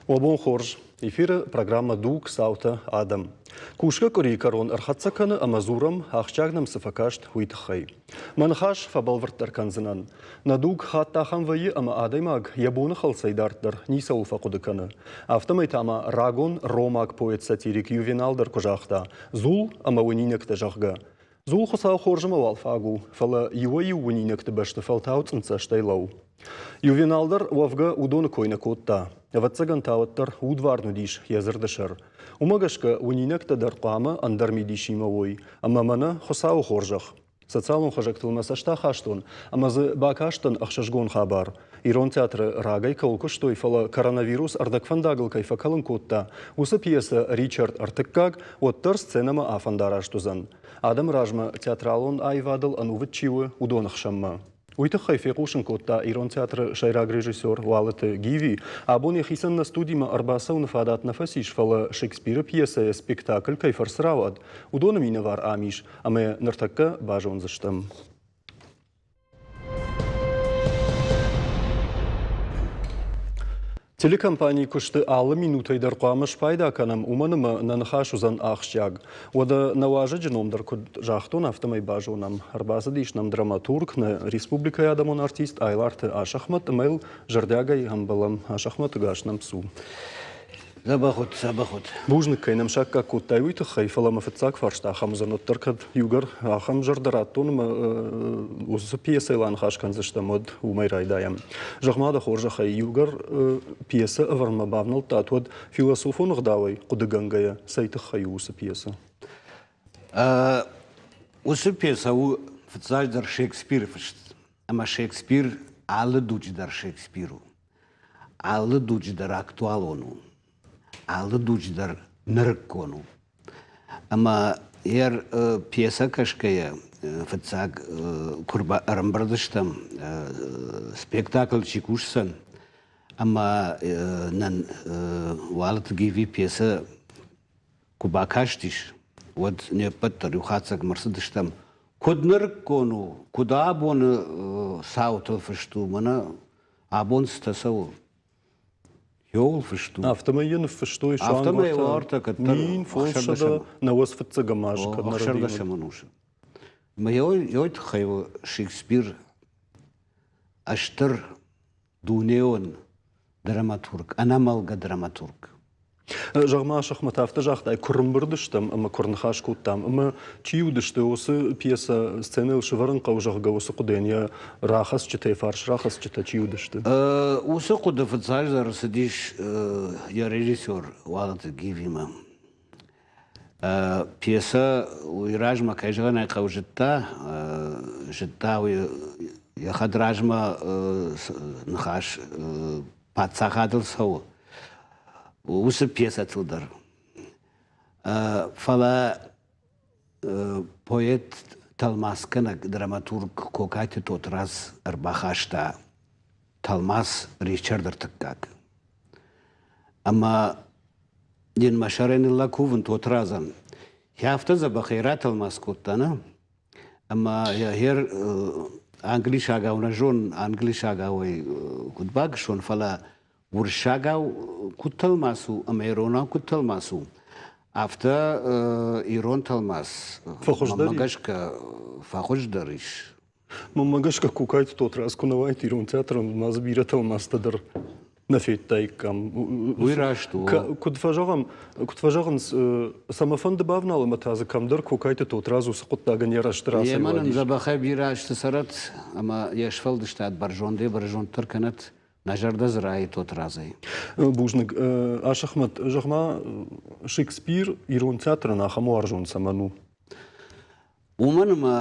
Уӕ бон хорз! Эфиры программӕ «Дуг, цаутӕ, адӕм». Кусгӕ къуырийы кӕрон ӕрхӕццӕ кӕны ӕмӕ дзурӕм, ахсджиаг нӕм цы фӕкаст, уый тыххӕй. Мӕ ныхас фӕбӕлвырддӕр кӕндзынӕн. Нӕ дуг хатт ахӕм вӕййы, ӕмӕ адӕймаг йӕ боны хӕлцӕй дарддӕр ницӕуыл фӕхъуыды кӕны. Афтӕмӕй та ма рагон ромаг поэт-сатирик Ювенал дӕр куы загъта «дзул ӕмӕ уынинӕгтӕ», зӕгъгӕ. Дзул Хуыцау хорз ӕмӕ уал фаг у, фӕлӕ иуӕй-иу уынинӕгты бӕсты фӕлтау цъынддзӕстӕй лӕуу. Ювенал дӕр уӕвгӕ уыдоны кой нӕ кодта. Ӕвӕццӕгӕн та уӕддӕр удварн уыдис йӕ дзырды сӕр. Уымӕ гӕсгӕ уынинӕгтӕ дӕр хъуамӕ ӕндӕр мидисимӕ уой, ӕмӕ мӕнӕ Хуыцауы хорзӕх. Социалон хызӕгтыл мӕ цӕст ахастон ӕмӕ дзы бакастӕн ӕхсызгон хабар. Ирон театры рагӕй кӕуыл куыстой, фӕлӕ коронавирус ӕрдӕгфӕндагыл кӕй фӕкӕлын кодта, уыцы пьесӕ «Ричард Ӕртыккаг» уӕддӕр сценӕмӕ афӕндараст уыдзӕн. Адӕмы размӕ театралон аивадыл ӕнувыд чи у, уыдоны хсӕнмӕ. Уый тыххӕй фехъусын кодта Ирон театры сӕйраг режиссер Уалыты Гиви. Абон йӕхицӕн нӕ студимӕ ӕрбацӕуыны фадат нӕ фӕцис, фӕлӕ Шекспиры пьесӕйӕ спектакль кӕй фӕрцы рауад, уыдоны минӕвар ам ис, ӕмӕ ныртӕккӕ базондзыстӕм. Телекомпанийы куысты алы минутӕй дӕр хъуамӕ спайда кӕнӕм, уымӕн ӕмӕ нӕ ныхас уыдзӕн ахсджиаг. Уӕдӕ нӕ уазӕджы ном дӕр куыд загътон, афтӕмӕй базонӕм. Ӕрбацыдис нӕм драматург, нӕ республикӕйы адӕмон артист Айларты Асӕхмӕт ӕмӕ йыл зӕрдиагӕй ӕмбӕлӕм. Асӕхмӕт, ӕгас нӕм цу. Дзӕбӕх ут, дзӕбӕх ут. Бузныг, кӕй нӕм саккаг кодтай, уый тыххӕй, фӕлӕ мӕ фыццаг фарста ахӕм уыдзӕн, уӕддӕр кӕд иугӕр ахӕм зӕрдӕ радтон ӕмӕ уыцы пьесӕйыл аныхас кӕндзыстӕм, уӕд уымӕй райдайӕм. Зӕгъ-ма дӕ хорзӕхӕй, иугӕр пьесӕ ӕвӕрынмӕ бавнӕлдтат, уӕд философон ӕгъдауӕй хъуыдыгӕнгӕйӕ цӕй тыххӕй у уыцы пьесӕ? Уыцы пьесӕ у фыццаджыдӕр Шекспиры фыст. Ӕмӕ Шекспир алы дуджы дӕр Шекспир у. Алы дуджы дӕр актуалон у, алы дуджы дӕр нырыккон у. Ӕмӕ йӕ пьесӕ кӕсгӕйӕ фыццаг куы ӕрӕмбырд стӕм, спектакль чи кусдзӕн, ӕмӕ нын Уалыты Гиви пьесӕ куы бакастис, уӕд не ппӕт дӕр иу хатдзӕгмӕ ӕрцыдыстӕм, куыд нырыккон у, куыд абоны цаутыл фыст у, мӕнӕ Абон цытӕ цӕуы? Еуыл фыст у. Афтӕмӕй йӕ ныффыстой Афтӕмӕй уартӕ кӕддӕр 1595 азы кӕд ӕхсӕрдӕсӕм ӕнусы. Ӕмӕ йой тыххӕй у Шекспир стыр дунеон драматург, ӕнӕмӕлгӕ драматург. Зӕгъ-ма, Сӕхмӕт, афтӕ загътай, куы рымбырд стӕм ӕмӕ куы рныхас кодтам, ӕмӕ чи уыдысты, уыцы пьесӕ сценӕйыл сӕвӕрын хъӕуы, зӕгъгӕ, уыцы хъуыдыйӕн йӕ рахӕцджытӕ, фарс рахӕцджытӕ чи уыдысты? Уыцы хъуыды фыццаджыдӕр цыдис йӕ режиссер Уалыты Гивимӕ. Пьесӕ уый размӕ, кӕй зӕгъын ӕй хъӕуы, зыдта, зыдта уый йӕ хӕдразмӕ ныхас паддзахадыл цӕуы, уыцы пьесӕтыл дӕр. Фӕлӕ поэт, тӕлмацгӕнӕг, драматург Кокайты Тотрадз ӕрбахаста тӕлмац Ричард Ӕртыккаг. Ӕмӕ йын мӕ сӕрӕй ныллӕг кувын Тотрадзӕн. Афтӕ дзӕбӕхӕй ратӕлмац кодта, нӕ? Ӕмӕ гъер англисагау нӕ зонын, англисагау ӕй куыд бакӕсон, фӕлӕ уырыссагау куыд тӕлмац у ӕмӕ иронау куыд тӕлмац у, афтӕ ирон тӕлмац мӕнмӕ гӕсгӕ фӕхуыздӕр ис. Мӕнмӕ гӕсгӕ Кукайты Тотрадз куы нӕ уаид ирон театры, ма дзы бирӕ тӕлмацтӕ дӕр нӕ федтаиккам. Уый раст у. Куыд фӕзӕгъӕм, куыд фӕзӕгъынц, цӕмӕфӕнды бавнал ӕмӕ та дзы кӕмдӕр Кокайты Тотрадз уыцы хъуыддагӕн йӕ рӕзты рацӕуӕд. Йемӕ нын дзӕбӕхӕй бирӕ азты цӕрӕд ӕмӕ йе сфӕлдыстад бӕрзондӕй-бӕрзонддӕр кӕнӕд, нӕ зӕрдӕ дзы райы Тотрадзӕй. Бузныг. Асӕхмӕт, зӕгъ-ма, Шекспир ирон театрӕн ахӕм уарзон цӕмӕн у? Уымӕн ӕмӕ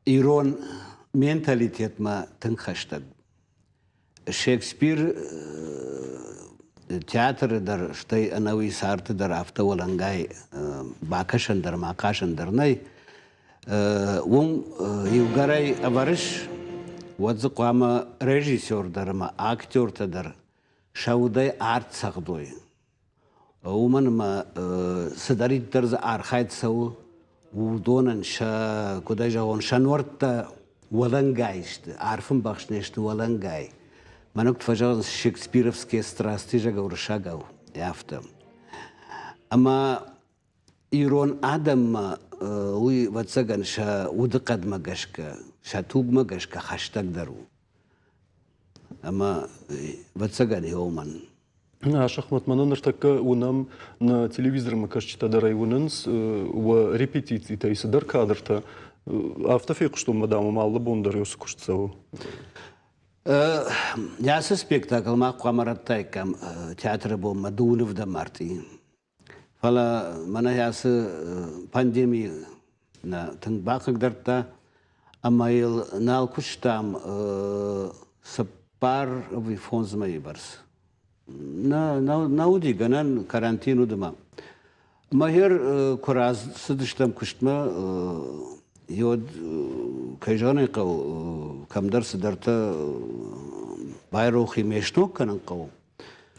ирон менталитетмӕ тынг хӕстӕг. Шекспир театры дӕр, стӕй ӕнӕуи царды дӕр афтӕ уӕлӕнгай бакӕсӕн дӕр ма хъазӕн дӕр нӕй. Уым иугӕрӕй ӕвӕрыс, уӕд дзы хъуамӕ режиссер дӕр ӕмӕ актертӕ дӕр сӕ удӕй арт цӕгъдой. Уымӕн ӕмӕ цыдӕриддӕр дзы архайд цӕуы, уыдонӕн сӕ, куыд ӕй зӕгъон, сӕ нуӕрттӕ уӕлӕнгай сты, арф ӕмбӕхст не сты уӕлӕнгай. Мӕнӕ куыд фӕзӕгъынц шекспировские страсти, зӕгъгӕ, уырыссагау, афтӕ. Ӕмӕ ирон адӕммӕ уый, ӕвӕццӕгӕн, сӕ удыхъӕдмӕ гӕсгӕ, сӕ тугмӕ гӕсгӕ хӕстӕгдӕр у. Ӕмӕ, ӕвӕццӕгӕн, уымӕн. Асӕхмӕт, мӕнӕ ныртӕккӕ уынӕм, нӕ телевизормӕ кӕсджытӕ дӕр ӕй уынынц, уӕ репетицитӕй цыдӕр кадртӕ. Афтӕ фехъуыстон, мадам, ӕмӕ алы бон дӕр уыцы куыст цӕуы. Ацы спектакль мах хъуамӕ радтаиккам театры бонмӕ дыууын ӕвдӕм мартъийы. Фӕлӕ мӕнӕ ацы пандеми нӕ тынг бахъыгдардта ӕмӕ йыл нал куыстам цыппар ӕви фондз мӕйы бӕрц. Нӕ уыди гӕнӕн карантин уыд ӕмӕ. Ӕмӕ гъер куы рацыдыстӕм куыстмӕ, уӕд, кӕй зӕгъын ӕй хъӕуы, кӕмдӕр цыдӕртӕ байрох и, ме сног кӕнын хъӕуы.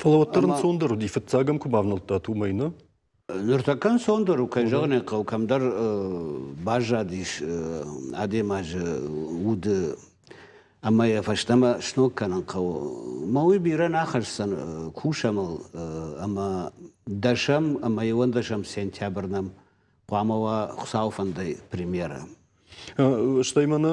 Фӕлӕ уӕддӕр ӕнцондӕр уыди, фыццагӕм куы бавнӕлдтат, уымӕй, нӕ? Ныртӕккӕ ӕнцондӕр у, кӕй зӕгъын ӕй хъӕуы, кӕмдӕр баззадис адӕймаджы уды ӕмӕ йӕ фӕстӕмӕ сног кӕнын хъӕуы. Мӕ уый бирӕ нӕ ахӕсдзӕн, кусӕм ыл ӕмӕ дӕсӕм ӕмӕ иуӕндӕсӕм сентябрь нӕм хъуамӕ уа Хуыцауы фӕндӕй премьерӕ. Стӕй мӕнӕ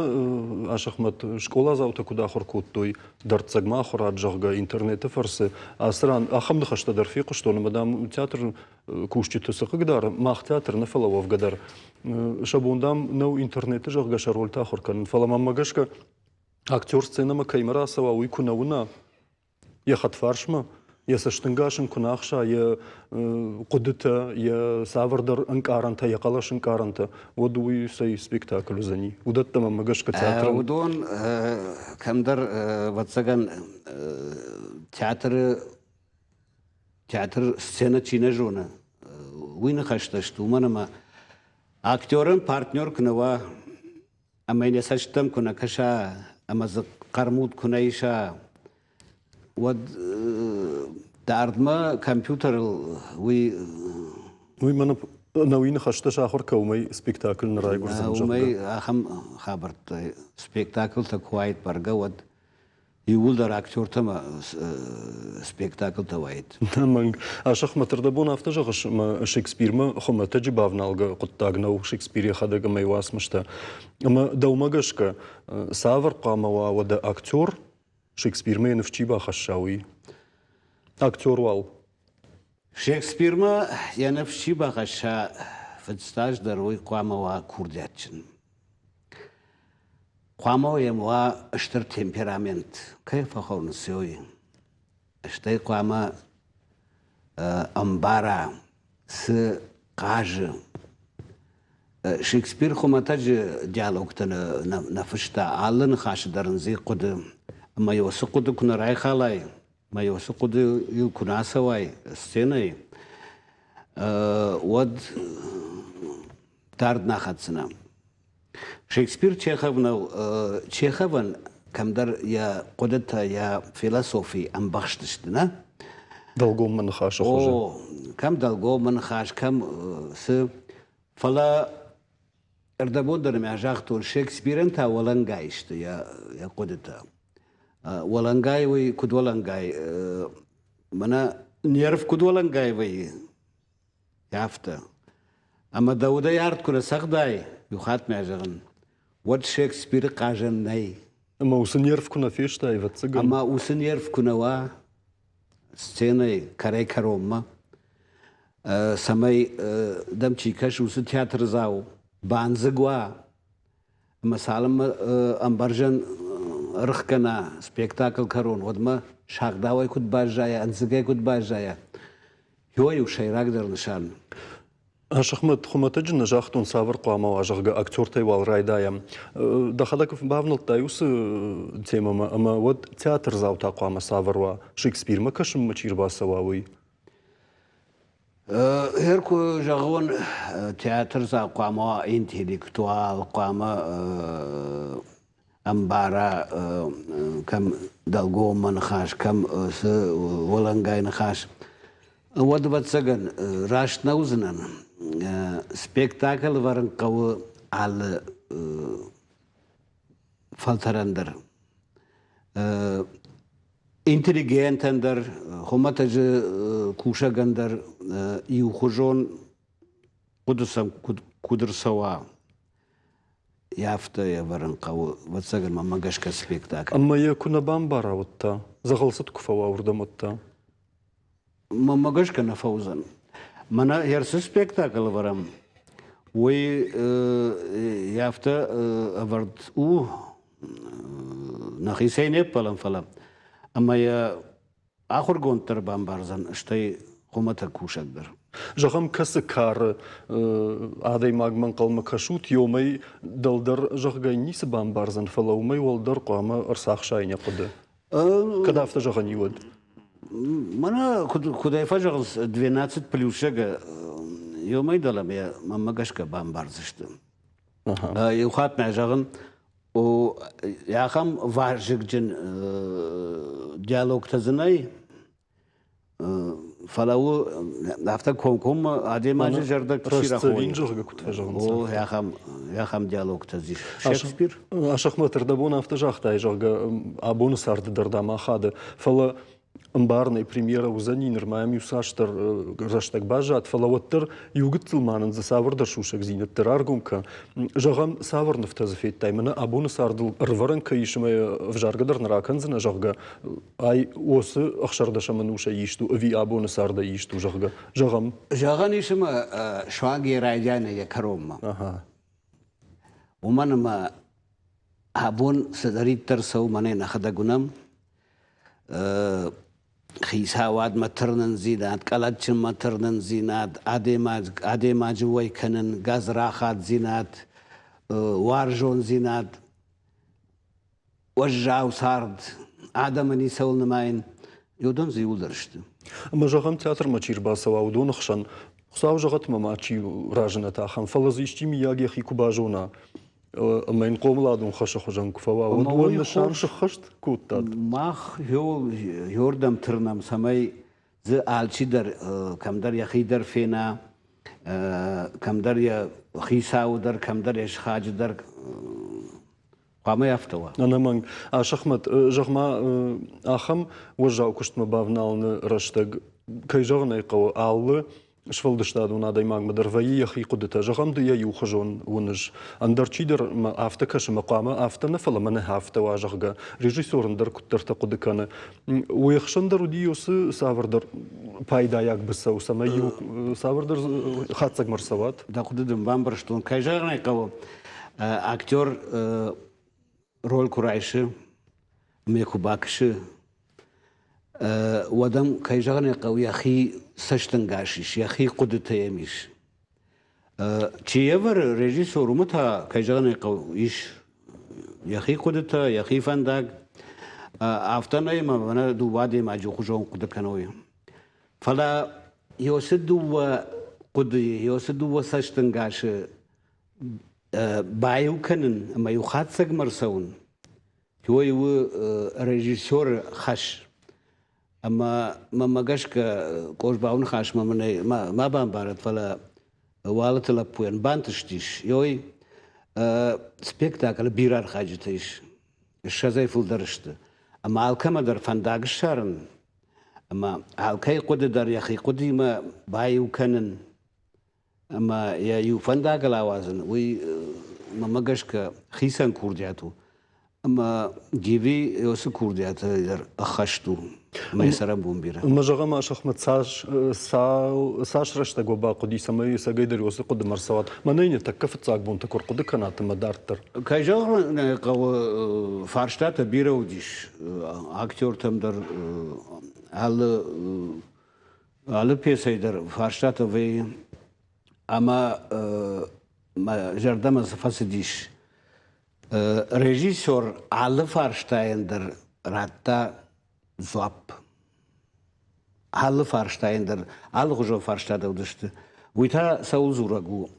Асӕхмӕт, скъоладзаутӕ куыд ахуыр кодтой дӕрддзӕгмӕ ахуырад, зӕгъгӕ, интернеты фӕрцы, ацы ран ахӕм ныхӕстӕ дӕр фехъуыстон, ӕмӕ, дам, театры кусджыты цы хъыгдары, мах театр нӕ, фӕлӕ уӕвгӕ дӕр, сӕ бон, дам, нӕу интернеты, зӕгъгӕ, сӕ рольтӕ ахуыр кӕнын. Фӕлӕ мӕнмӕ гӕсгӕ, актер сценӕмӕ кӕимӕ рацӕуа, уый куы нӕ уына, йӕ хӕдфарсмӕ, йӕ цӕстӕнгас ын куы нӕ ахса, йӕ хъуыдытӕ, йӕ цавӕрдӕр ӕнкъарӕнтӕ, йӕ хъӕлӕс ӕнкъарӕнтӕ, уӕд уый цӕй спектакль уыдзӕни? Уыдӕттӕ мӕнмӕ гӕсгӕ театры... Уыдон кӕмдӕр, ӕвӕццӕгӕн, театры театр сценӕ чи нӕ зоны, уый ныхӕстӕ сты, уымӕн ӕмӕ актерӕн партнер куы нӕ уа, ӕмӕ йын йӕ цӕсттӕм куы нӕ кӕса ӕмӕ дзы хъӕрмуд куы нӕ иса, уӕд дардмӕ компьютерыл уый Уый мӕн ӕнӕуи ныхӕстӕ сахуыр кӕ, уымӕй спектакль нӕ райгуырдзӕн, зӕгъгӕ. Уымӕй ахӕм хабӕрттӕ спектаклтӕ куы уаид бӕргӕ, уӕд иууылдӕр актертӕ ӕмӕ спектаклтӕ уаид. Ӕнӕмӕнг. Асӕхмӕт, ӕрдӕбон афтӕ зӕгъыс, ӕмӕ Шекспирмӕ хуымӕтӕджы бавналгӕ хъуыддаг нӕу Шекспир йӕхӕдӕг ӕмӕ йӕ уацмыстӕ. Ӕмӕ дӕумӕ гӕсгӕ, цавӕр хъуамӕ уа уӕдӕ актер, Шекспирмӕ йӕ ныфс чи бахӕсса, уый? Актер уал. Шекспирмӕ йӕ ныфс чи бахӕсса, фыццаджыдӕр уый хъуамӕ уа курдиатджын. Хъуамӕ йӕм уа стыр темперамент, кӕй фӕхонынц, уый. Стӕй хъуамӕ ӕмбара, цы хъазы. Шекспир хуымӕтӕджы диалогтӕ нӕ фыста, алы ныхасы дӕр ын дзы хъуыды. Ӕмӕ йӕ уыцы хъуыды куы нӕ райхалай, ӕмӕ йӕ уыцы хъуыдыйыл куы нӕ ацӕуай сценӕйы, уӕд дард нӕ хӕцдзынӕ. Шекспир Чехов нӕу. Чеховӕн кӕмдӕр йӕ хъуыдытӕ, йӕ философи ӕмбӕхстысты, нӕ? Дӕлгоммӕ ныхасы хуызы. О, кӕм дӕлгоммӕ ныхас, кӕм цы. Фӕлӕ ӕрдӕбон дӕр мӕ загътон, Шекспирӕн та уӕлӕнгай сты йӕ хъуыдытӕ. Уӕлӕнгай уый куыд уӕлӕнгай? Мӕнӕ нерв куыд уӕлӕнгай вӕййы, Афтӕ. Ӕмӕ дӕ удӕй арт куы нӕ цӕгъдай, иу хатт мӕ зӕгъын, уӕд Шекспиры хъазӕн нӕй. Ӕмӕ уыцы нерв куы нӕ фестай, ӕвӕццӕгӕн. Ӕмӕ уыцы нерв куы нӕ уа сценӕйы кӕрӕй-кӕронмӕ, цӕмӕй дӕм чи кӕсы, уыцы театрдзау бандзыг уа, ӕмӕ цалынмӕ ӕмбӕрзӕн ӕрыхгӕна спектакль кӕрон, уӕдмӕ сагъдауӕй куыд баззайа, ӕндзыгӕй куыд баззайа, Иуӕй-иу сӕйрагдӕр нысан. Сыхмӕт, хуымӕтӕджы нӕ загътон, цавӕр хъуамӕ уа, зӕгъгӕ, актертӕй уал райдайӕм. Дӕхӕдӕг бавнӕлдтай уыцы темӕмӕ ӕмӕ уӕд театрдзау та хъуамӕ цавӕр уа, Шекспирмӕ кӕсынмӕ чи рбацӕуа, уый? Гъер куы зӕгъон, театрдзау хъуамӕ уа интеллектуал, хъуамӕ ӕмбара, кӕм дӕлгоммӕ ныхас, кӕм цы уӕлӕнгай ныхас, уӕд, ӕвӕццӕгӕн, раст нӕ уыдзынӕн. Спектакль ӕвӕрын хъӕуы алы фӕлтӕрӕн дӕр. Интеллигентӕн дӕр, хуымӕтӕджы кусӕгӕн дӕр иухуызон хъуыды сӕм куыд ӕрцӕуа, афтӕ ӕвӕрын хъӕуы, ӕвӕццӕгӕн, мӕнмӕ гӕсгӕ спектакль. Ӕмӕ йӕ куы нӕ бамбара, уӕд та? Дзӕгъӕлцыд куы фӕуа уырдӕм, уӕд та? Мӕнмӕ гӕсгӕ нӕ фӕуыдзӕн. Мӕнӕ цы спектакль ӕвӕрӕм, уый афтӕ ӕвӕрд у, нӕхицӕй не ппӕлӕм, фӕлӕ ӕмӕ йӕ ахуыргонд дӕр бамбардзӕн, стӕй хуымӕтӕг кусӕг дӕр. Зӕгъӕм, кӕцы кары адӕймагмӕ ӕнхъӕлмӕ кӕсут, уымӕй дӕлдӕр, зӕгъгӕ, ницы бамбардзӕн, фӕлӕ уымӕй уӕлдӕр хъуамӕ ӕрцахса йӕ хъуыды. Кӕд афтӕ зӕгъӕн и, уӕд? Мӕнӕ куыдӕй фӕзӕгъынц, 12 плюс, зӕгъгӕ, уымӕй дӕлӕмӕ мӕнмӕ гӕсгӕ бамбардзысты. Иу хатт мӕ зӕгъын, ахӕм вазыгджын диалогтӕ дзы нӕй, фӕлӕ у афтӕ комкоммӕ адӕймаджы зӕрдӕ чи рахойы. зӕгъгӕ, куыд фӕзӕгъынц. О, ахӕм, ахӕм диалогтӕ дзы ис. Шекспир? Асӕхмӕт, ӕрдӕбон афтӕ загътай, зӕгъгӕ, абоны царды дӕр дам ахады, фӕлӕ ӕмбарынӕй премьерӕ уыдзӕни, нырма йӕм иуцасдӕр рӕстӕг баззад, фӕлӕ уӕддӕр иу гыццыл ма нын дзы цавӕрдӕр сусӕгдзинӕдтӕ раргом кӕн. Зӕгъӕм, цавӕр нывтӕ дзы федтай? Мӕнӕ абоны цардыл ӕрвӕрӕн кӕй ис ӕмӕ ӕвзаргӕ дӕр нӕ ракӕндзынӕ, зӕгъгӕ, ай уыцы 16 ӕнусӕй ист у ӕви абоны цардӕй ист у, зӕгъгӕ, зӕгъӕм. Зӕгъӕн ис ӕмӕ суанг йӕ райдианӕй йӕ кӕронмӕ. Уымӕн ӕмӕ абон цыдӕриддӕр цӕуы, мӕнӕ нӕхӕдӕг уынӕм, хицауадмӕ тырнындзинад, къӕлӕтджынмӕ тырнындзинад, адӕймаджы уӕй кӕнын, гадзрахатдзинад, уарзондзинад, уӕззау цард, адӕмы ницӕуыл нымайын, уыдон дзы иуылдӕр сты. Ӕмӕ зӕгъӕм, театрмӕ чи рбацӕуа, уыдоны хсӕн Хуыцау зӕгъӕт мӕ ма чи разынӕт ахӕм, фӕлӕ дзы исчи миййаг йӕхи куы базона, ӕмӕ йын хъомыладон хӕсы хуызӕн куы фӕуа, уӕд уӕ нысан сыххӕст кодтат? Мах ёрдӕм тырнӕм, цӕмӕй дзы алчидӕр кӕмдӕр йӕхи дӕр фена, кӕмдӕр йӕ хицауы дӕр, кӕмдӕр йӕ сыхаджы дӕр хъуамӕ афтӕ уа. Ӕнӕмӕнг. Асӕхмӕт, зӕгъ-ма, ахӕм уӕззау куыстмӕ бавналыны рӕстӕг, кӕй зӕгъын ӕй хъӕуы, алы сфӕлдыстадон адӕймагмӕ дӕр вӕййы йӕхи хъуыдытӕ. Зӕгъӕм, ды йӕ иухуызон уыныс. Ӕндӕр чидӕр мӕ афтӕ кӕсы, мӕ хъуамӕ афтӕ нӕ, фӕлӕ мӕнӕ афтӕ уа, зӕгъгӕ. Режиссер ӕндӕр куыддӕртӕ хъуыды кӕны. Уе хсӕн дӕр уыди уыцы цавӕрдӕр пайдайаг быцӕу, цӕмӕй иу цавӕрдӕр хатдзӕгмӕ рцӕуат? Дӕ хъуыды дын бамбӕрстон. Кӕй зӕгъын ӕй хъӕуы, актер роль куы райсы ӕмӕ куы бакӕсы, уӕд ӕм, кӕй зӕгъын ӕй хъӕуы, йӕхи цӕстӕнгас ис, йӕхи хъуыдытӕ йӕм ис. Чи ӕвӕры режиссер, уымӕ та, кӕй зӕгъын ӕй хъӕуы, ис йӕхи хъуыдытӕ, йӕхи фӕндаг. Афтӕ нӕй, ӕмӕ мӕнӕ дыууӕ адӕймаджы хуызон хъуыды кӕной. Фӕлӕ уыцы дыууӕ хъуыдыйы, уыцы дыууӕ цӕстӕнгасы баиу кӕнын ӕмӕ иу хатдзӕгмӕ ӕрцӕуын, уый у режиссеры хӕс. Ӕмӕ мӕнмӕ гӕсгӕ Къозбауы ныхасмӕ мын ӕй ма бамбарӕд, фӕлӕ Уалыты лӕппуйӕн бантыстис. Ой, спектаклы бирӕ архайджытӕ ис, ссӕдзӕй фылдӕр сты. Ӕмӕ алкӕмӕ дӕр фӕндаг ссарын ӕмӕ алкӕй хъуыды дӕр йӕхи хъуыдыимӕ баиу кӕнын ӕмӕ йӕ иу фӕндагыл ауадзын, уый мӕнмӕ гӕсгӕ хицӕн курдиат у. Ӕмӕ Гиви уыцы курдиаты дӕр ӕххӕст у ӕмӕ йӕ цӕрӕнбон бирӕ. Ӕмӕ зӕгъӕм, Асӕхмӕт, цас, цас рӕстӕг уӕ бахъуыди, цӕмӕй ӕцӕгӕйдӕр уыцы хъуыдымӕ ӕрцӕуат? Мӕнӕ йын тӕккӕ фыццаг бонты куы ӕрхъуыды кӕнат ӕмӕ дарддӕр. Кӕй зӕгъын ӕй хъӕуы, фарстатӕ бирӕ уыдис актертӕм дӕр алы Алы пьесӕйы дӕр фарстатӕ вӕййы ӕмӕ мӕ зӕрдӕмӕ цы фӕцыдис, режиссер алы фарстайӕн дӕр радта дзуапп. Алы фарстайӕн дӕр алыхуызон фарстатӕ уыдысты. Уый та цӕуыл дзурӕг у?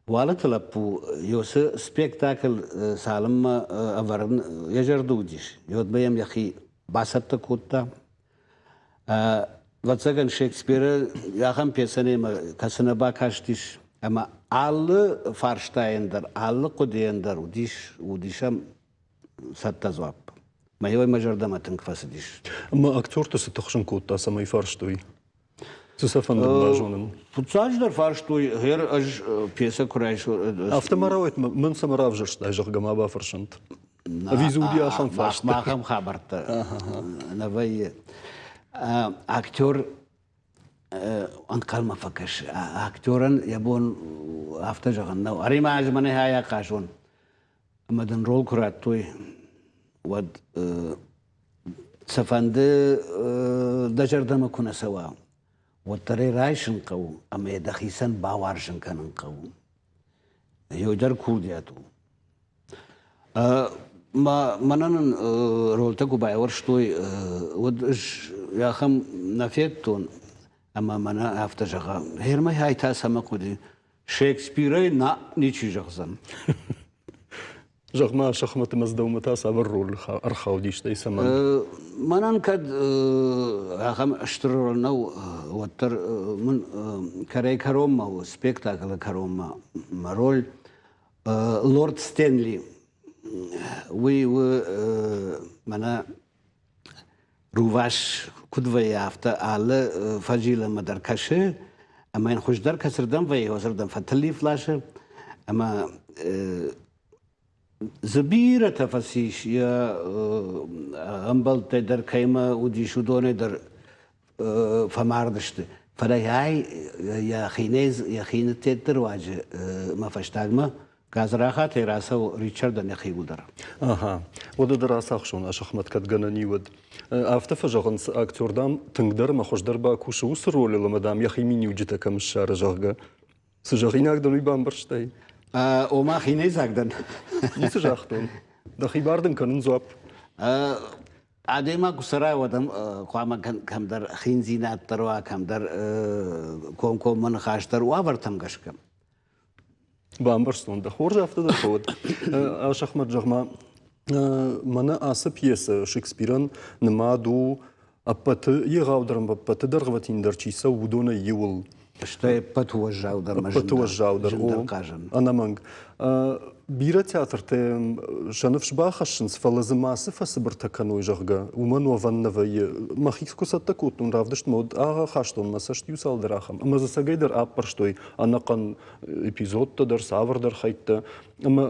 Уалыты лӕппу Йосы спектакль цалынмӕ ӕвӕрын йӕ зӕрды уыдис, уӕдмӕ йӕм йӕхи бацӕттӕ кодта. Ӕвӕццӕгӕн Шекспиры ахӕм пьесӕ кӕцы нӕ бакастис, ӕмӕ алы фарстайӕн дӕр, алы хъуыдыйӕн дӕр уыдис, уыдис ӕм цӕттӕ дзуапп. Мӕ мӕ зӕрдӕмӕ тынг фӕцыдис. Ӕмӕ актерты цы тыхсын кодта, цӕмӕй фарстой? Цы сӕ фӕндыд базонын? Фыццаджыдӕр фарстой, гъер ӕз пьесӕ куы райсон. Афтӕ ма рауайт, мӕн цӕмӕ равзӕрстай, зӕгъгӕ, ма бафӕрсӕнт. Ӕви дзы уыди ахӕм фарст? Ахӕм хабӕрттӕ нӕ вӕййы. Актер ӕнхъӕлмӕ фӕкӕсы. Актерӕн йӕ бон афтӕ зӕгъын нӕу. Ӕри-ма ӕз мӕнӕ ай ахъазон. Ӕмӕ дын роль куы радтой, уӕд цыфӕнды дӕ зӕрдӕмӕ куы нӕ цӕуа, уӕддӕр ӕй райсын хъӕуы ӕмӕ йӕ дӕхицӕн бауарзын кӕнын хъӕуы. Еу дӕр курдиат у. Мӕнӕн ын рольтӕ куы байуӕрстой, уӕд ӕз ахӕм нӕ федтон, ӕмӕ мӕнӕ афтӕ зӕгъа, гъермӕ ай та цӕмӕ хъуыди? Шекспирӕй нӕ ничи зӕгъдзӕн. Зӕгъ-ма, шахматы Мӕздӕумӕ та цавӕр роль ӕрхаудис, стӕй цӕмӕн? Мӕнӕн кӕд ахӕм стыр роль нӕу, уӕддӕр мын кӕрӕй-кӕронмӕ у, спектаклы кӕронмӕ мӕ роль. Лорд Стэнли, уый у мӕнӕ рувас куыд вӕййы, афтӕ алы фӕзилӕнмӕ дӕр кӕсы, ӕмӕ йын хуыздӕр кӕцырдӕм вӕййы, уыцырдӕм фӕтыллиф ласы, ӕмӕ дзы бирӕтӕ фӕцис йӕ ӕмбӕлттӕй дӕр кӕимӕ уыдис, уыдонӕй дӕр фӕмард сты. Фӕлӕ ай йӕ хинытетты руаджы мӕ фӕстагмӕ гадзрахатӕй рацӕуы Ричардӕн йӕхиуыл дӕр. Аха, уӕдӕ дӕр ацахсон ашахмат кӕд гӕнӕн и, уӕд. Афтӕ фӕзӕгъынц, актер, дам, тынгдӕр ӕмӕ хуыздӕр бакусы уыцы ролыл ӕмӕ, дам, йӕхи миниуджытӕ кӕм ссары, зӕгъгӕ. Цы зӕгъинаг дӕн, уый бамбӕрстай? Ома хинӕйдзаг дӕн. Ницы загътон. Дӕхи бар дын кӕнын дзуапп. Адӕймаг куы цӕра, уӕд ӕм хъуамӕ кӕмдӕр хиндзинад дӕр уа, кӕмдӕр комкоммӕ ныхас дӕр уавӕртӕм гӕсгӕ. Бамбӕрстон дӕ. Хорз афтӕ дӕр фӕуӕд. Асӕхмӕт, зӕгъ-ма, мӕнӕ ацы пьесӕ Шекспирӕн нымад у ӕппӕты егъаудӕр ӕмӕ ӕппӕты дӕргъвӕтиндӕр чи цӕуы, уыдонӕй иуыл. Стӕй ӕппӕты уӕззаудӕр ӕппӕты уӕззаудӕр, хъазӕн. Ӕнӕмӕнг. Бирӕ театртӕ сӕ ныфс бахӕссынц, фӕлӕ дзы мацы фӕцыбыртӕ кӕной, зӕгъгӕ, уымӕн уӕвӕн нӕ вӕййы. Мӕхи куы цӕттӕ кодтон равдыстмӕ, уӕд ахастон мӕ цӕст иу цалдӕр ахӕм. Ӕмӕ дзы цӕгӕйдӕр аппӕрстой ӕнӕхъӕн эпизодтӕ дӕр, цавӕрдӕр хӕйттӕ. Ӕмӕ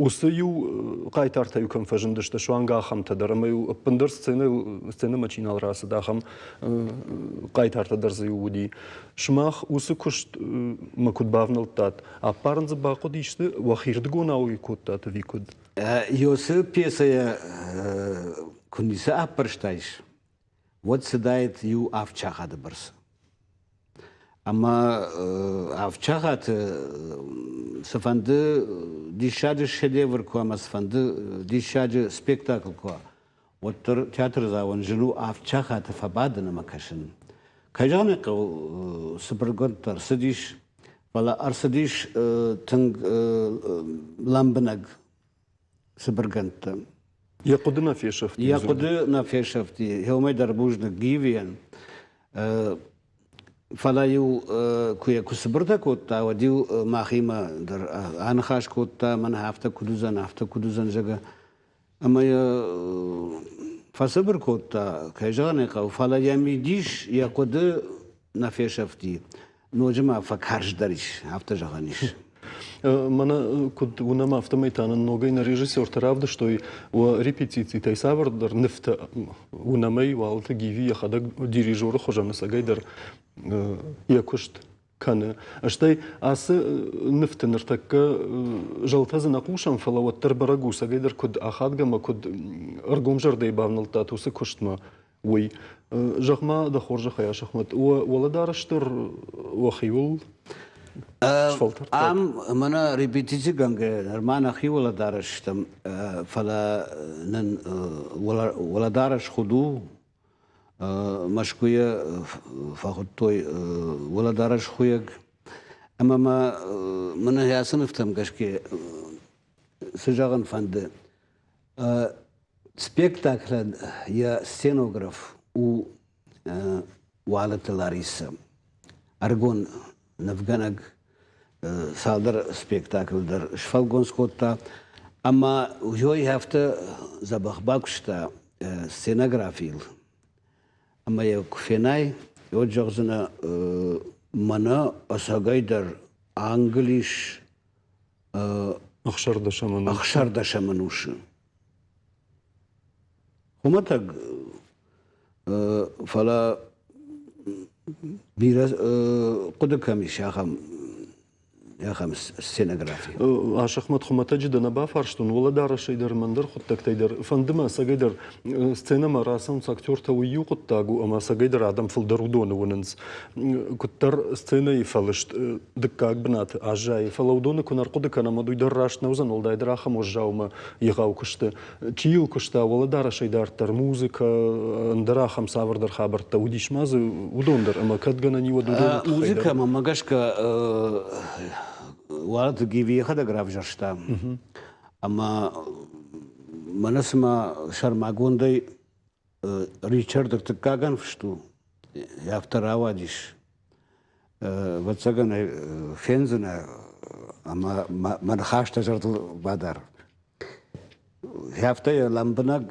уыцы иу хъайтартӕ-иу кӕм фӕзындысты, суанг ахӕмтӕ дӕр, ӕмӕ-иу ӕппындӕр сценӕмӕ чи нал рацыд, ахӕм хъайтартӕ дӕр дзы-иу уыди. Сымах уыцы куыстмӕ куыд бавнӕлдтат? Ӕппарын дзы бахъуыд исты? Уӕхирдыгонау ӕй кодтат ӕви куыд? Ёсы пьесӕйӕ куы ницы ӕппӕрстаис, уӕд цыдаид иу авд бӕрц. Ӕмӕ авд цыфӕнды диссаджы шедевр куы ӕмӕ цыфӕнды диссаджы спектакль куы уа, уӕддӕр театрдзауӕн зын у авд сахаты фӕбадын ӕмӕ кӕсын. Кӕй зӕгъын ӕй хъӕуы, цыбыргонд дӕр цыдис, фӕлӕ ӕрцыдис тынг лӕмбынӕг цыбыргӕндтӕ. Йӕ хъуыды нӕ фесӕфти. Йӕ хъуыды нӕ фесӕфти. Уымӕй дӕр бузныг Гивийӕн. Фӕлӕ-иу куы йӕ куы цыбыртӕ кодта, уӕд-иу махимӕ дӕр аныхас кодта, мӕнӕ афтӕ куыд уыдзӕн, афтӕ куыд уыдзӕн, зӕгъгӕ. Ӕмӕ йӕ фӕцыбыр кодта, кӕй зӕгъын ӕй хъӕуы, фӕлӕ йӕ мидис, йӕ хъуыды нӕ фесӕфти. Ноджы ма фӕкарздӕр ис, афтӕ зӕгъӕн ис. Мӕнӕ куыд уынӕм, афтӕмӕй та нын ногӕй нӕ режиссертӕ равдыстой уӕ репетицитӕй цавӕрдӕр нывтӕ. Уынӕм ӕй, Уалыты Гиви йӕхӕдӕг дирижеры хуызӕн ӕцӕгӕй дӕр йӕ куыст кӕны. Стӕй ацы нывты ныртӕккӕ зӕлтӕ дзы нӕ хъусӕм, фӕлӕ уӕддӕр бӕрӕг у, цӕгӕй дӕр куыд ахадгӕ ӕмӕ куыд ӕргомзӕрдӕйы бавнӕлдтат уыцы куыстмӕ, уый. Зӕгъ-ма, дӕ хорзӕхӕй, Асӕхмӕт, уӕлӕдарӕс дӕр уӕхиуыл сфӕлтӕрдтат? Ам мӕнӕ репетицигӕнгӕ нырма нӕхи уӕлӕдарӕс стӕм, фӕлӕ нын уӕлӕдарӕс хуыд у, Мӕскуыйӕ фӕхуыдтой уӕлӕдарӕс хуыйӕг. Ӕмӕ ма мӕнӕ ацы нывтӕм гӕсгӕ цы зӕгъын фӕнды. Спектаклӕн йӕ сценограф у Уалыты Ларисӕ. Ӕрыгон нывгӕнӕг цалдӕр спектакль дӕр сфӕлгонц кодта. Ӕмӕ уый афтӕ дзӕбӕх бакуыста сценографийыл. Ӕмӕ йӕ куы фенай, уӕд зӕгъдзынӕ, мӕнӕ ӕцӕгӕйдӕр Англис ӕхсӕрдӕсӕм ӕнусы. Хуымӕтӕг, фӕлӕ бирӕ хъуыды кӕм ис ахӕм ахӕм сценографи. Асӕхмӕт хуымӕтӕджы дӕ нӕ бафарстон, уӕлӕдарӕсӕй дӕр ӕмӕ ӕндӕр хъуыддӕгтӕй дӕр. Фӕнды мӕ ӕцӕгӕйдӕр сценӕмӕ рацӕуынц актертӕ, уый иу хъуыддаг у, ӕмӕ ӕцӕгӕйдӕр адӕм фылдӕр уыдоны уынынц. Куыддӕр сценӕйы фӕлыст дыккаг бынаты аззайы, фӕлӕ уыдоны куы нӕ рхъуыды кӕнӕм, уӕд уый дӕр раст нӕ уыдзӕн, уӕлдайдӕр ахӕм уӕззаумӕ егъау куысты. Чи йыл куыста, уӕлӕдарӕсӕй дарддӕр музыкӕ, ӕндӕр ахӕм цавӕрдӕр хабӕрттӕ уыдис ма дзы уыдон дӕр ӕмӕ кӕд гӕнӕн и, уӕд уыдоны тыххӕй дӕр. Музыкӕ мӕмӕ гӕсгӕ Уалыты Гиви йӕхӕдӕг равзӕрста. Ӕмӕ мӕнӕ цыма сӕрмагондӕй Ричард ӕртыккагӕн фыст у, афтӕ рауадис. Ӕвӕццӕгӕн ӕй фендзынӕ ӕмӕ мӕ ныхӕстӕ зӕрдыл бадар. Афтӕ йӕ лӕмбынӕг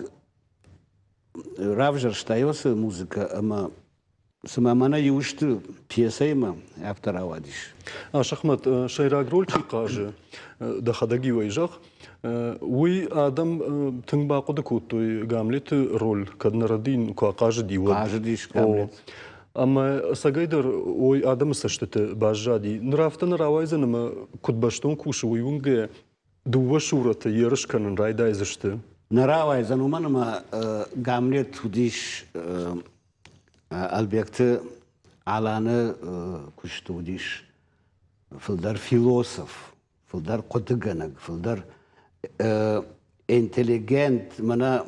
равзӕрста уыцы музыкӕ ӕмӕ цыма мӕнӕ иу сты пьесӕимӕ, афтӕ рауадис. Асӕхмӕт, сӕйраг роль чи хъазы, дӕхӕдӕг-иу ӕй зӕгъ, уый адӕм тынг бахъуыды кодтой Гамлеты роль, кӕд нӕ рӕдийын куы ахъазыди, уӕд. Хъазыдис Гамлет. Ӕмӕ ӕцӕгӕйдӕр ой адӕмы цӕстыты баззади. Ныр афтӕ нӕ рауайдзӕн ӕмӕ куыд бӕстон кусы, уый уынгӕ дыууӕ сурӕты ерыс кӕнын райдайдзысты. Нӕ рауайдзӕн, уымӕн ӕмӕ Гамлет уыдис Альбекты Аланы куысты уыдис фылдӕр философ, фылдӕр хъуыдыгӕнӕг, фылдӕр интеллигент, мӕнӕ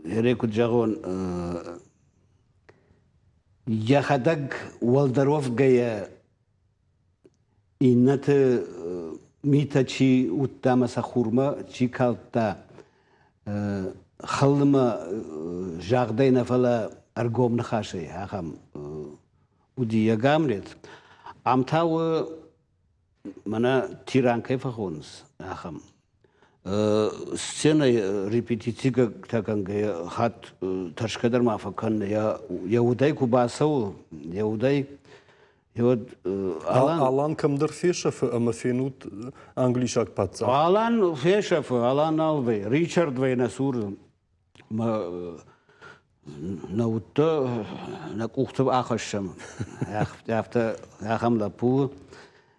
Гъе куыд зӕгъон, йӕхӕдӕг уӕлдӕр уӕвгӕйӕ иннӕты митӕ чи уыдта ӕмӕ сӕ хурмӕ чи калдта, хылмӕ загъдӕй нӕ, фӕлӕ ӕргом ныхасӕй ахӕм уыди йӕ Гамлет. Ам та у мӕнӕ тиран кӕй фӕхонынц, ахӕм. Сценӕйы репетицитӕ кӕнгӕйӕ хатт тӕрсгӕ дӕр ма фӕкӕн, йӕ удӕй куы бацӕуы, йӕ удӕй уӕд Алан, Алан кӕмдӕр фесӕфы ӕмӕ фенут англисаг паддзах. Алан фесӕфы, Алан нал вӕййы, Ричард вӕййы нӕ цуры. Нӕ удтӕ нӕ къухты ахӕссӕм. Афтӕ ахӕм лӕппу у.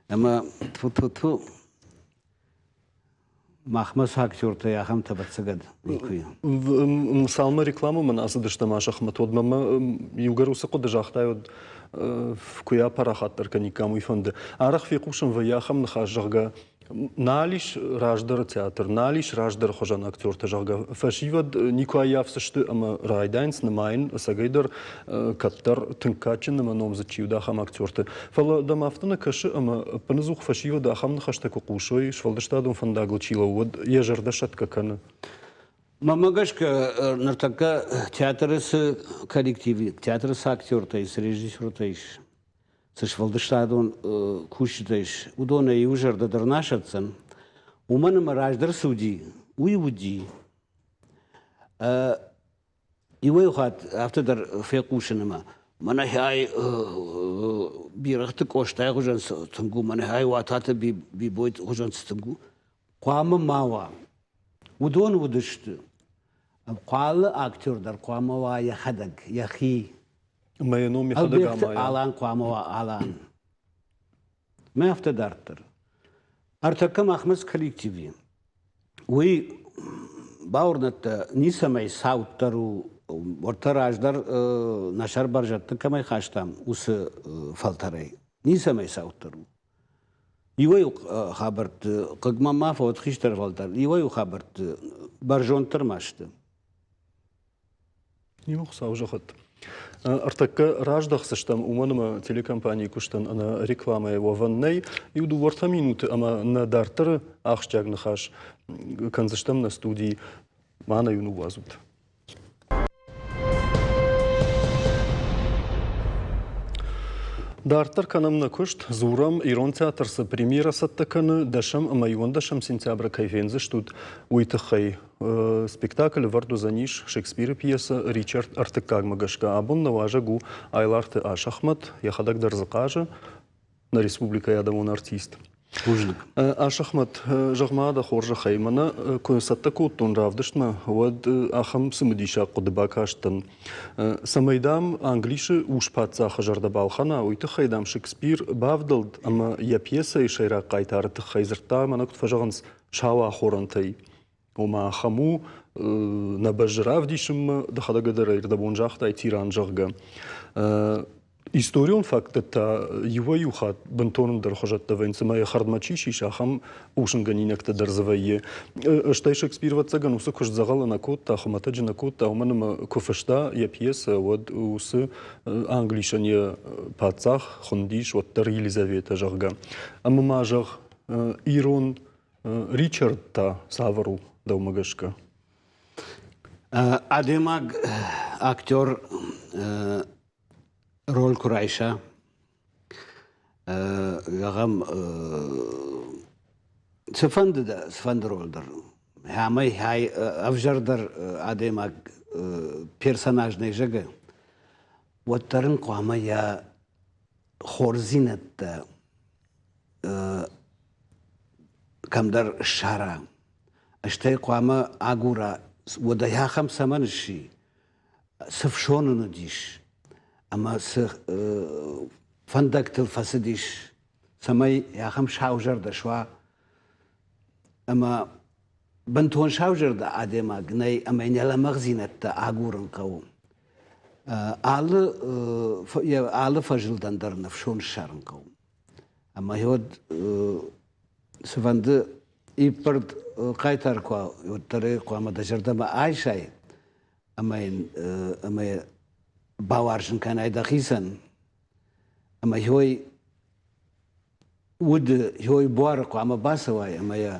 Ӕмӕ тфу-тфу-тфу махмӕ цы актертӕй ахӕмтӕ ӕвӕццӕгӕн никуы и. Цалынмӕ рекламӕмӕ нӕ ацыдыстӕм Асӕхмӕт, уӕдмӕ мӕ иугӕр уыцы хъуыды загътай, уӕд куы йӕ апарахатдӕр кӕниккам, уый фӕнды. Арӕх фехъусын вӕййы ахӕм ныхас, зӕгъгӕ, нал ис раздӕры театр, нал ис раздӕры хуызӕн актертӕ, зӕгъгӕ, фӕсивӕд никуы ӕййафдзысты ӕмӕ райдайынц нымайын, ӕцӕгӕйдӕр кӕддӕр тынг кадджын ӕмӕ номдзыд чи уыд, ахӕм актерты. Фӕлӕ дӕм афтӕ нӕ кӕсы, ӕмӕ ӕппынӕдзух фӕсивӕд ахӕм ныхӕстӕ куы хъусой, сфӕлдыстадон фӕндагыл чи лӕууы, уӕд йӕ зӕрдӕ сӕтгӕ кӕны. Мӕнмӕ гӕсгӕ, ныртӕккӕ театры цы коллектив, театры цы актертӕ ис, цы режиссертӕ ис, цы сфӕлдыстадон кусджытӕ ис, уыдонӕй иу зӕрдӕ дӕр нӕ асӕтдзӕн. Уымӕн ӕмӕ раздӕр цы уыди, уый уыди. Иуӕй хатт афтӕ дӕр фехъусын ӕмӕ мӕнӕ ай бирӕгъты Къостайы хуызӕн цы тынг у, мӕнӕ ай Уататы Бибойы хуызӕн цы тынг у, хъуамӕ ма уа. Уыдон уыдысты. Алы актер дӕр хъуамӕ уа йӕхӕдӕг, йӕхи. Ӕмӕ йӕ ном йӕхӕдӕг амайа. Алан хъуамӕ уа Алан. Мӕ афтӕ дарддӕр. Ӕртӕккӕ махмӕ цы коллектив и, уый бауырнӕдта, ницӕмӕй цауддӕр у, уӕртӕ раздӕр нӕ сӕр бӕрзӕндты кӕмӕй хастам, уыцы фӕлтӕрӕй. Ницӕмӕй цауддӕр у. Иуӕй-иу хабӕртты хъыг мӕм ма фӕуӕд хистӕр фӕлтӕр, иуӕй-иу хабӕртты бӕрзонддӕр ма сты. Иу Хуыцау зӕгъӕд. Ӕртӕккӕ раздӕхдзыстӕм, уымӕн ӕмӕ телекомпанийы куыстӕн ӕнӕ рекламӕйы уӕвӕн нӕй. Иу дыууӕртӕ минуты ӕмӕ нӕ дарддӕры ахсджиаг ныхас кӕндзыстӕм нӕ студийы. Ма нӕ-иу ныууадзут. Дарддӕр кӕнӕм нӕ куыст, дзурӕм, Ирон театр цы премьерӕ цӕттӕ кӕны, дӕсӕм ӕмӕ иуӕндӕсӕм сентябры кӕй фендзыстут, уый тыххӕй. Спектакль ӕвӕрд уыдзӕнис Шекспиры пьесӕ «Ричард ӕртыккагмӕ» гӕсгӕ. Абон нӕ уазӕг у Айларты Асӕхмӕт, йӕхӕдӕг дӕр дзы хъазы, нӕ республикӕйы адӕмон артист. Бузныг. Асӕхмӕт, зӕгъ-ма дӕ хорзӕхӕй, мӕнӕ куы цӕттӕ кодтон равдыстмӕ, уӕд ахӕм цымыдисаг хъуыды бакастӕн. Цӕмӕй, дам, Англисы ус-паддзахы зӕрдӕ балхӕна, уый тыххӕй, дам, Шекспир бавдӕлд ӕмӕ йӕ пьесӕйы сӕйраг хъайтары тыххӕй дзырдта, мӕнӕ куыд фӕзӕгъынц, сау ахорӕнтӕй. Ома ахӕм у, нӕ бӕззы равдисынмӕ, дӕхӕдӕг дӕр ӕрдӕбон загътай тиран, зӕгъгӕ. Историон факттӕ та иуӕй-иу хатт бынтон ӕндӕр хуызӕттӕ вӕййынц, ӕмӕ йӕ хӕрдмӕ чи сисы, ахӕм хъусынгӕнинӕгтӕ дӕр дзы вӕййы. Стӕй Шекспир, ӕвӕццӕгӕн, уыцы куыст дзӕгъӕлы нӕ кодта, хуымӕтӕджы нӕ кодта, уымӕн ӕмӕ куы фыста йӕ пьесӕ, уӕд уыцы Англисӕн йӕ паддзах хуындис уӕддӕр Елизаветӕ, зӕгъгӕ. Ӕмӕ ма зӕгъ, ирон Ричард та цавӕр у дӕумӕ гӕсгӕ? Адӕймаг актер роль куы райса, зӕгъӕм, цыфӕнды цыфӕнды роль дӕр, амӕй ӕвзӕрдӕр адӕймаг персонаж нӕ зӕгъы, уӕддӕр ын хъуамӕ йӕ хорздзинӕдтӕ кӕмдӕр ссара. Стӕй хъуамӕ агура, уӕдӕ ахӕм цӕмӕн сси, цы фсон ын уыдис ӕмӕ цы фӕндӕгтыл фӕцыдис, цӕмӕй ахӕм саузӕрдӕ суа. Ӕмӕ бынтон саузӕрдӕ адӕймаг нӕй ӕмӕ йын йӕ лӕмӕгъдзинӕдтӕ агурын хъӕуы. Алы, алы фӕзылдӕн дӕр ӕфсон ссарын хъӕуы. Ӕмӕ уӕд цыфӕнды иппӕрд хъайтар куы уа, уӕддӕр ӕй хъуамӕ дӕ зӕрдӕмӕ айсай ӕмӕ йын ӕмӕ бауарзын кӕнай дӕхицӕн. Ӕмӕ йой уды, йой буары хъуамӕ бацӕуай ӕмӕ йӕ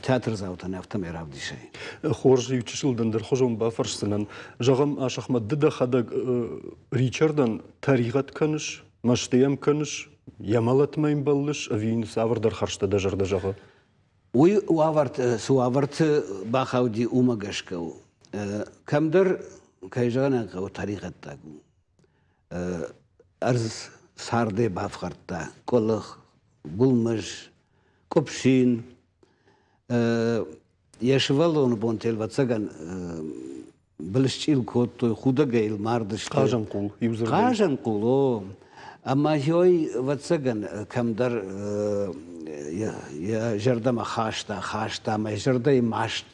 театрдзаутӕн афтӕмӕй равдисай. Хорз, иу чысыл дын дӕрхуызон бафӕрсдзынӕн. Зӕгъӕм, Асӕхмӕт, ды дӕхӕдӕг Ричардӕн тӕригъӕд кӕныс, мӕсты йӕм кӕныс, йӕ мӕлӕтмӕ йын бӕллыс, ӕви йын цавӕрдӕр хӕрзтӕ дӕ зӕрдӕ зӕгъы? Уый уавӕрты, цы уавӕрты бахауди, уымӕ гӕсгӕ у. Кӕмдӕр, кӕй зӕгъын ӕй хъӕуы, тӕригъӕддаг у. Ӕрдз цардӕй бафхӕрдта къуылых, гуылмыз, къуыпсин. Йӕ сывӕллоны бонтӕ, ӕвӕццӕгӕн, былысчъил кодтой, худӕгӕй йыл мардысты. Хъазӕнхъул, иудзырдӕй. Хъазӕнхъул, о. Ӕмӕ йой, ӕвӕццӕгӕн, кӕмдӕр йӕ зӕрдӕмӕ хаста, хаста ӕмӕ йӕ зӕрдӕйы маст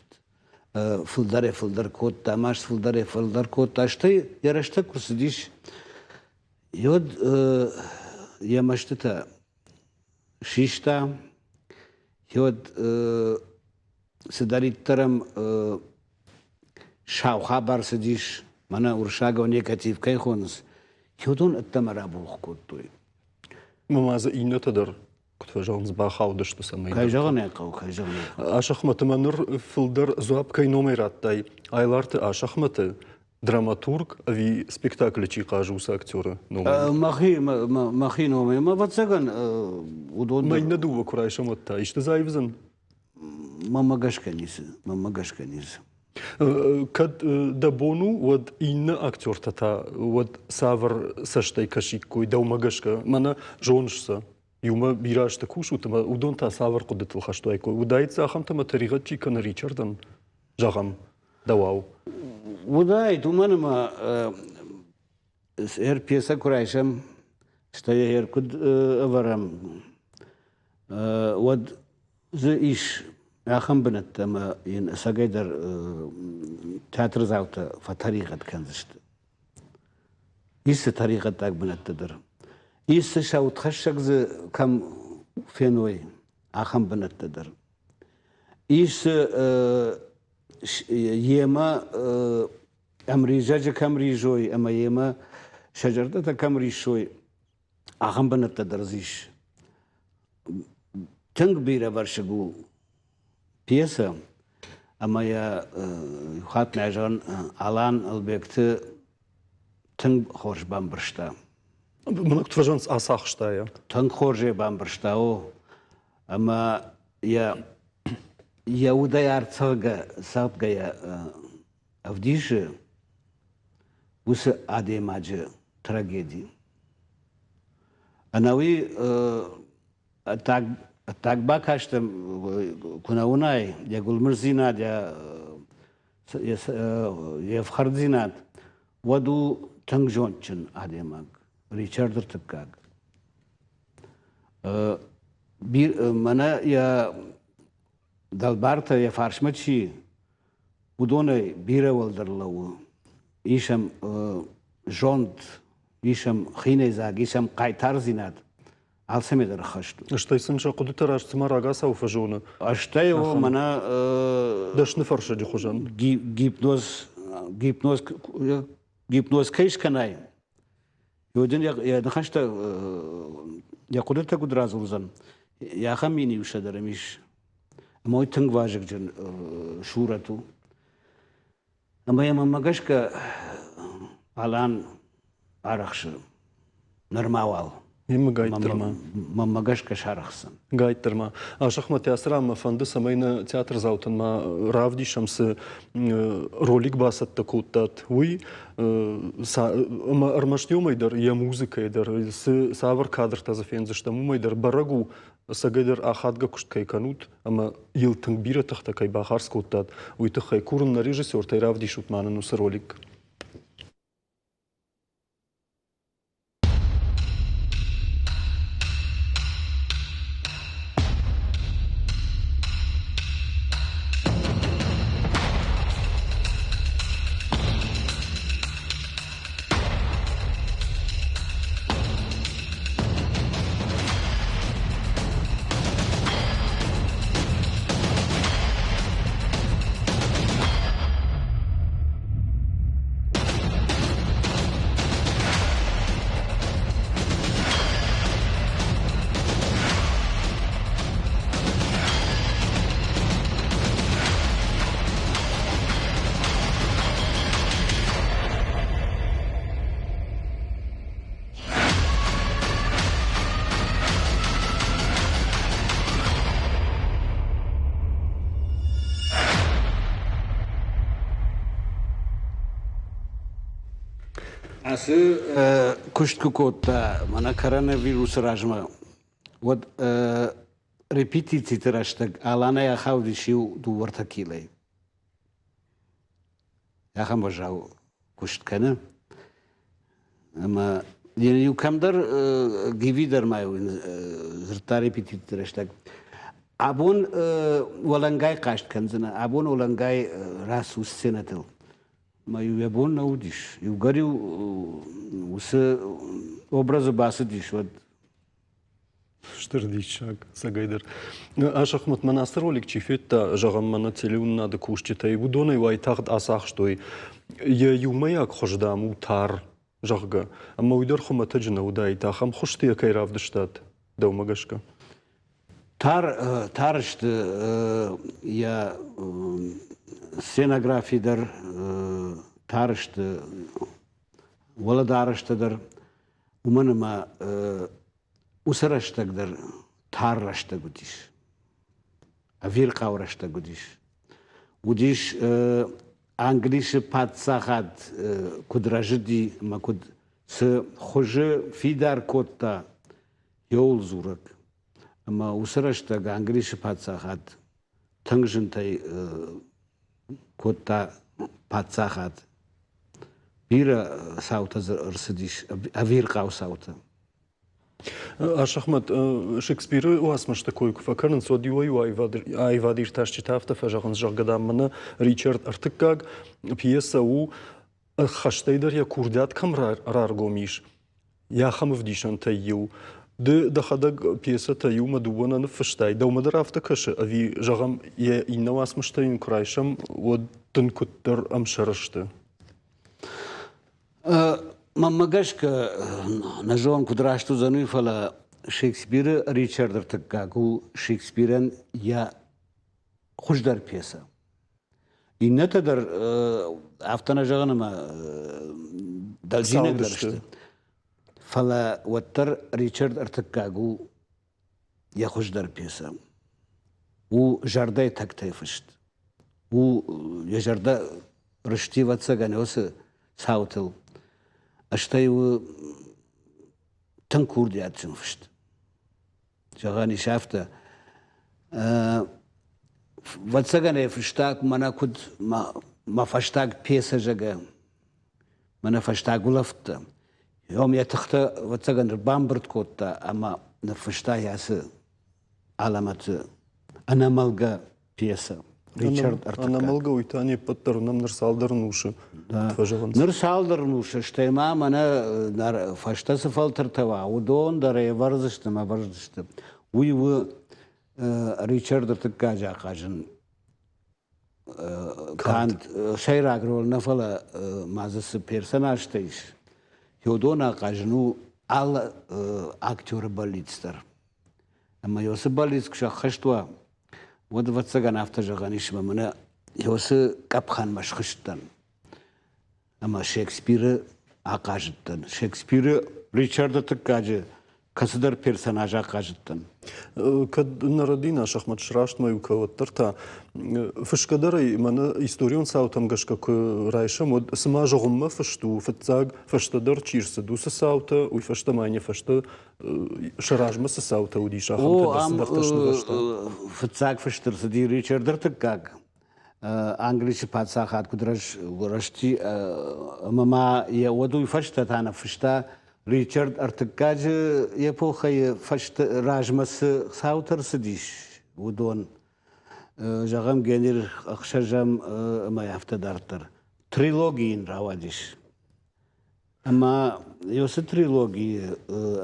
фылдӕрӕй-фылдӕр кодта, маст фылдӕрӕй-фылдӕр кодта. Стӕй йӕ рӕстӕг куы цыдис, уӕд йӕ мӕстытӕ систа, уӕд цыдӕриддӕр ӕм сау хабар цыдис, мӕнӕ уырыссагау негатив кӕй хонынц, уыдон ӕддӕмӕ рабухъ кодтой. Ӕмӕ ма дзы иннӕтӕ дӕр куыд фӕзӕгъынц, бахаудысты цӕмӕй. Кӕй зӕгъын ӕй хъӕуы, кӕй зӕгъын ӕй хъӕуы. Асӕхмӕты ма ныр фылдӕр дзуапп кӕй номӕй радтай, Айларты Асӕхмӕты драматург ӕви спектаклы чи хъазы, уыцы актеры номӕй? Мӕхи, мӕхи номӕй. Ӕмӕ ӕвӕццӕгӕн, уыдон Мӕ иннӕ дыууӕ куы райсӕм, уӕд та исты дзы аивдзӕн? Мӕнмӕ гӕсгӕ ницы, мӕнмӕ гӕсгӕ ницы. Кӕд дӕ бон у, уӕд иннӕ актертӕ та уӕд цавӕр цӕстӕй кӕсиккой дӕумӕ гӕсгӕ? Мӕнӕ зоныс сӕ, иумӕ бирӕ азты кусут ӕмӕ уыдон та цавӕр хъуыдытыл хӕст уаиккой? Уыдаид дзы ахӕмтӕ ӕмӕ тӕригъӕд чи кӕны Ричардӕн, зӕгъӕм, дӕуау? Уыдаид, уымӕн ӕмӕ пьесӕ куы райсӕм, стӕй йӕ куыд ӕвӕрӕм, уӕд дзы ис ахӕм бынӕттӕ, ӕмӕ йын ӕцӕгӕйдӕр театрдзаутӕ фӕтӕригъӕд кӕндзысты. Ис дзы тӕригъӕддаг бынӕттӕ дӕр. Ис дзы сӕ удхӕссӕг дзы кӕм феной, ахӕм бынӕттӕ дӕр. Ис дзы йемӕ ӕмризӕджы кӕм ризой ӕмӕ йемӕ сӕ зӕрдӕтӕ кӕм риссой, ахӕм бынӕттӕ дӕр дзы ис. Тынг бирӕвӕрсыг у пьесӕ, ӕмӕ йӕ хатт нӕ зӕгъын, Алан Ӕлбегты тынг хорз бамбӕрста. Мӕнӕ куыд фӕзӕгъынц, ацахста йӕ. Тынг хорз ӕй бамбӕрста, о. Ӕмӕ йӕ йӕ удӕй ӕрцӕгъгӕ цӕгъдгӕйӕ ӕвдисы уыцы адӕймаджы трагеди. Ӕнӕуи ӕддаг бакастӕм куы нӕ уынай, йӕ гуылмыздзинад, йе фхӕрддзинад, уӕд у тынг зондджын адӕймаг, Ричард Ӕртыккаг. Мӕнӕ йӕ дӕлбартӕ йӕ фарсмӕ чи, уыдонӕй бирӕ уӕлдӕр лӕууы. Ис ӕм зонд, ис ӕм хинӕйдзаг, ис ӕм хъайтардзинад. Алцӕмӕй дӕр ӕххӕст у. Стӕй сын сӕ хъуыдытӕ раст цыма рагацау фӕзоны. Стӕй о, мӕнӕ дӕсны фӕрсӕджы хуызӕн. Гипноз, гипноз, гипноз кӕй скӕнай, йодын йӕ ныхӕстӕ, йӕ хъуыдытӕ куыд радзурдзӕн, ахӕм миниуджытӕ дӕр ӕм ис. Ӕмӕ уый тынг вазыгджын сурӕт у. Ӕмӕ йӕм мӕнмӕ гӕсгӕ Алан арӕхсы нырма уал. Гайттырма. Мӕнмӕ гӕсгӕ сарӕхсдзӕн. Гайттырма. Асӕхмӕт, ацы ран мӕ фӕнды, цӕмӕй нӕ театрдзаутӕн ма равдисӕм, цы ролик бацӕттӕ кодтат, уый. Ӕмӕ ӕрмӕст уымӕй дӕр, йӕ музыкӕйы дӕр, цы цавӕр кадртӕ дзы фендзыстӕм, уымӕй дӕр бӕрӕг у, ӕцӕгӕйдӕр ахадгӕ куыст кӕй кӕнут ӕмӕ йыл тынг бирӕ тыхтӕ кӕй бахардз кодтат, уый тыххӕй курын нӕ режиссертӕй равдисут ма нын уыцы ролик. Ацы куыст куы кодта мӕнӕ коронавирусы размӕ, уӕд репетициты рӕстӕг Аланӕй ахаудис иу дыууӕртӕ килӕй. Ахӕм уӕззау куыст кӕны. Ӕмӕ йын иу кӕмдӕр Гиви дӕр ма дзырдта репетициты рӕстӕг. Абон уӕлӕнгай хъазт кӕндзынӕ, абон уӕлӕнгай рацу сценӕтыл. Мӕ иу йӕ бон нӕ уыдис. Иугӕр-иу уыцы образы бацыдис, уӕд Стыр диссаг, ӕцӕгӕйдӕр. Асӕхмӕт, мӕн ацы ролик чи федта, зӕгъӕм, мӕнӕ телеуынынады кусджытӕй, уыдонӕй уайтагъд ацахстой. Йӕ иумӕйаг хуыз, дам, у тар, зӕгъгӕ. Ӕмӕ уый дӕр хуымӕтӕджы нӕ уыдаид, ахӕм хуызты йӕ кӕй равдыстат, дӕумӕ гӕсгӕ? Тар, тар сты йӕ сценографи дӕр, тар сты уӕлӕдарӕстӕ дӕр. Уымӕн ӕмӕ уыцы рӕстӕг дӕр тар рӕстӕг уыдис, ӕвирхъау рӕстӕг уыдис. Уыдис Англисы паддзахад куыд рӕзыди ӕмӕ куыд цы хуызы фидар кодта, йоуыл дзурӕг. Ӕмӕ уыцы рӕстӕг Англисы паддзахад тынг зынтӕй кодта паддзахад. Бирӕ цаутӕ дзы ӕрцыдис, ӕвирхъау цаутӕ. Асӕхмӕт, Шекспиры уацмысты кой куы фӕкӕнынц, уӕд иуӕй-иу аивадиртасджытӕ афтӕ фӕзӕгъынц, зӕгъгӕ, дам, мӕнӕ Ричард Ӕртыккаг пьесӕ у ӕххӕстӕй дӕр йӕ курдиат кӕм раргом ис, йӕ ахӕм ӕвдисӕнтӕй иу. Ды дӕхӕдӕг пьесӕтӕ иумӕ дыууӕ нӕ ныффыстай, дӕумӕ дӕр афтӕ кӕсы, ӕви, зӕгъӕм, йӕ иннӕ уацмыстӕ йын куы райсӕм, уӕд дын куыддӕр ӕмсӕр сты? Мӕнмӕ гӕсгӕ, нӕ зонын, куыд раст уыдзӕн уый, фӕлӕ Шекспиры Ричард Ӕртыккаг у Шекспирӕн йӕ хуыздӕр пьесӕ. Иннӕтӕ дӕр афтӕ нӕ зӕгъын ӕмӕ дӕлдзиныг дӕр сты. Фӕлӕ уӕддӕр Ричард Ӕртыккаг у йӕ хуыздӕр пьесӕ. У зӕрдӕйы тӕгтӕй фыст. У йӕ зӕрдӕ рысти, ӕвӕццӕгӕн, уыцы цаутыл. Стӕй у тынг курдиатджын фыст. Зӕгъӕн ис афтӕ. Ӕвӕццӕгӕн ӕй фыста, мӕнӕ куыд мӕ фӕстаг пьесӕ, зӕгъгӕ, мӕнӕ фӕстаг улӕфттӕ. Йом йӕ тыхтӕ, ӕвӕццӕгӕн, ӕрбамбырд кодта ӕмӕ ныффыста йӕ ацы алӕмӕты ӕнӕмӕлгӕ пьесӕ. Ричард Ӕртыккаг. Ӕнӕмӕлгӕ уый та не ппӕт дӕр уынӕм ныр цалдӕр ӕнусы. Фӕзӕгъынц. Ныр цалдӕр ӕнусы, стӕй ма мӕнӕ фӕстӕ цы фӕлтӕртӕ уа, уыдон дӕр ӕвӕрдзысты ӕмӕ ӕвӕрдзысты. Уый у Ричард Ӕртыккаджы ахъазын канд сӕйраг роль нӕ, фӕлӕ ма дзы цы персонажтӕ ис, уыдон ахъазын у алы актеры бӕллиц дӕр. Ӕмӕ уыцы бӕллиц куы сӕххӕст уа, уӕд, ӕвӕццӕгӕн, афтӕ зӕгъӕн ис, ӕмӕ мӕнӕ уыцы къӕпхӕнмӕ схызтӕн ӕмӕ Шекспиры ахъазыдтӕн. Шекспиры Ричарды Тыккаджы кӕцыдӕр персонаж ахъазыдтӕн. Кӕд нӕ шахмат срастмӕ-иу кӕуӕддӕр та фысгӕ дӕр ӕй мӕнӕ историон цаутӕм гӕсгӕ куы райсӕм, уӕд цыма зыгъуыммӕ фыст у, фыццаг фӕстӕдӕр чи рцыд, уыцы цаутӕ, уый фӕстӕ ма йын йӕ фӕстӕ сӕ размӕ цы цаутӕ уыдис, ахӕмтӕ дӕр цыдӕртӕ снывӕзта. Фыццаг фыст ӕрцыди Ричард Ӕртыккаг Англисы паддзахад куыд рӕзти ӕмӕ ма йӕ уӕд уый фӕстӕ та ныффыста Ричард Ӕртыккаджы эпохӕйы фӕстӕ размӕ цы цаутӕ рцыдис, уыдон. Зӕгъӕм, Генрих ӕхсӕзӕм ӕмӕ афтӕ дарддӕр. Трилоги йын рауадис. Ӕмӕ уыцы трилогийы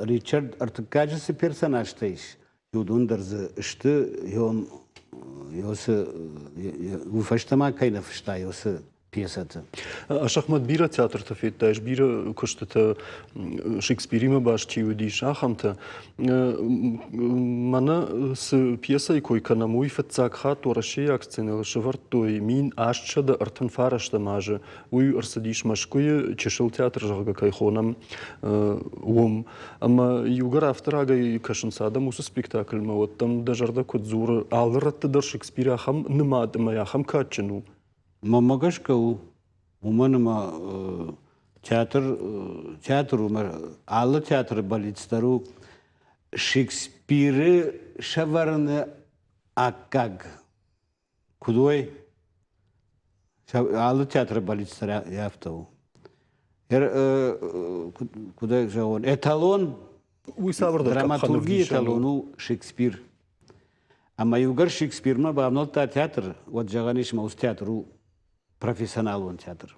Ричард Ӕртыккаджы цы персонажтӕ ис, уыдон дӕр дзы сты, уыцы уый фӕстӕмӕ кӕй нӕ фыста, уыцы пьесӕты. Шахмат бирӕ театрты федтаис, бирӕ куыстытӕ Шекспиримӕ баст чи уыдис, ахӕмтӕ. Мӕнӕ цы пьесӕйы кой кӕнӕм, уый фыццаг хатт уӕрӕсейаг сценӕйыл сӕвӕрдтой 1839 азы. Уый ӕрцыдис Мӕскуыйы чысыл театр, зӕгъгӕ, кӕй хонӕм, уым. Ӕмӕ иугӕр афтӕ рагӕй кӕсынц адӕм уыцы спектакльмӕ, уӕд дӕм дӕ зӕрдӕ куыд дзуры, алы рӕтты дӕр Шекспир ахӕм нымад ӕмӕ ахӕм кадджын у? Мӕнмӕ гӕсгӕ у. Уымӕн ӕмӕ театр, театр у, алы театры бӕллиц дӕр у Шекспиры сӕвӕрыны аккаг Куыд уой? Алы театры бӕллиц дӕр афтӕ у. Куыд ӕй зӕгъон, эталон, Уый цавӕрдӕр драматургийы эталон у Шекспир. Ӕмӕ иугӕр Шекспирмӕ бавнӕлдта театр, уӕд зӕгъӕн ис, ӕмӕ уыцы театр у профессионалон театр.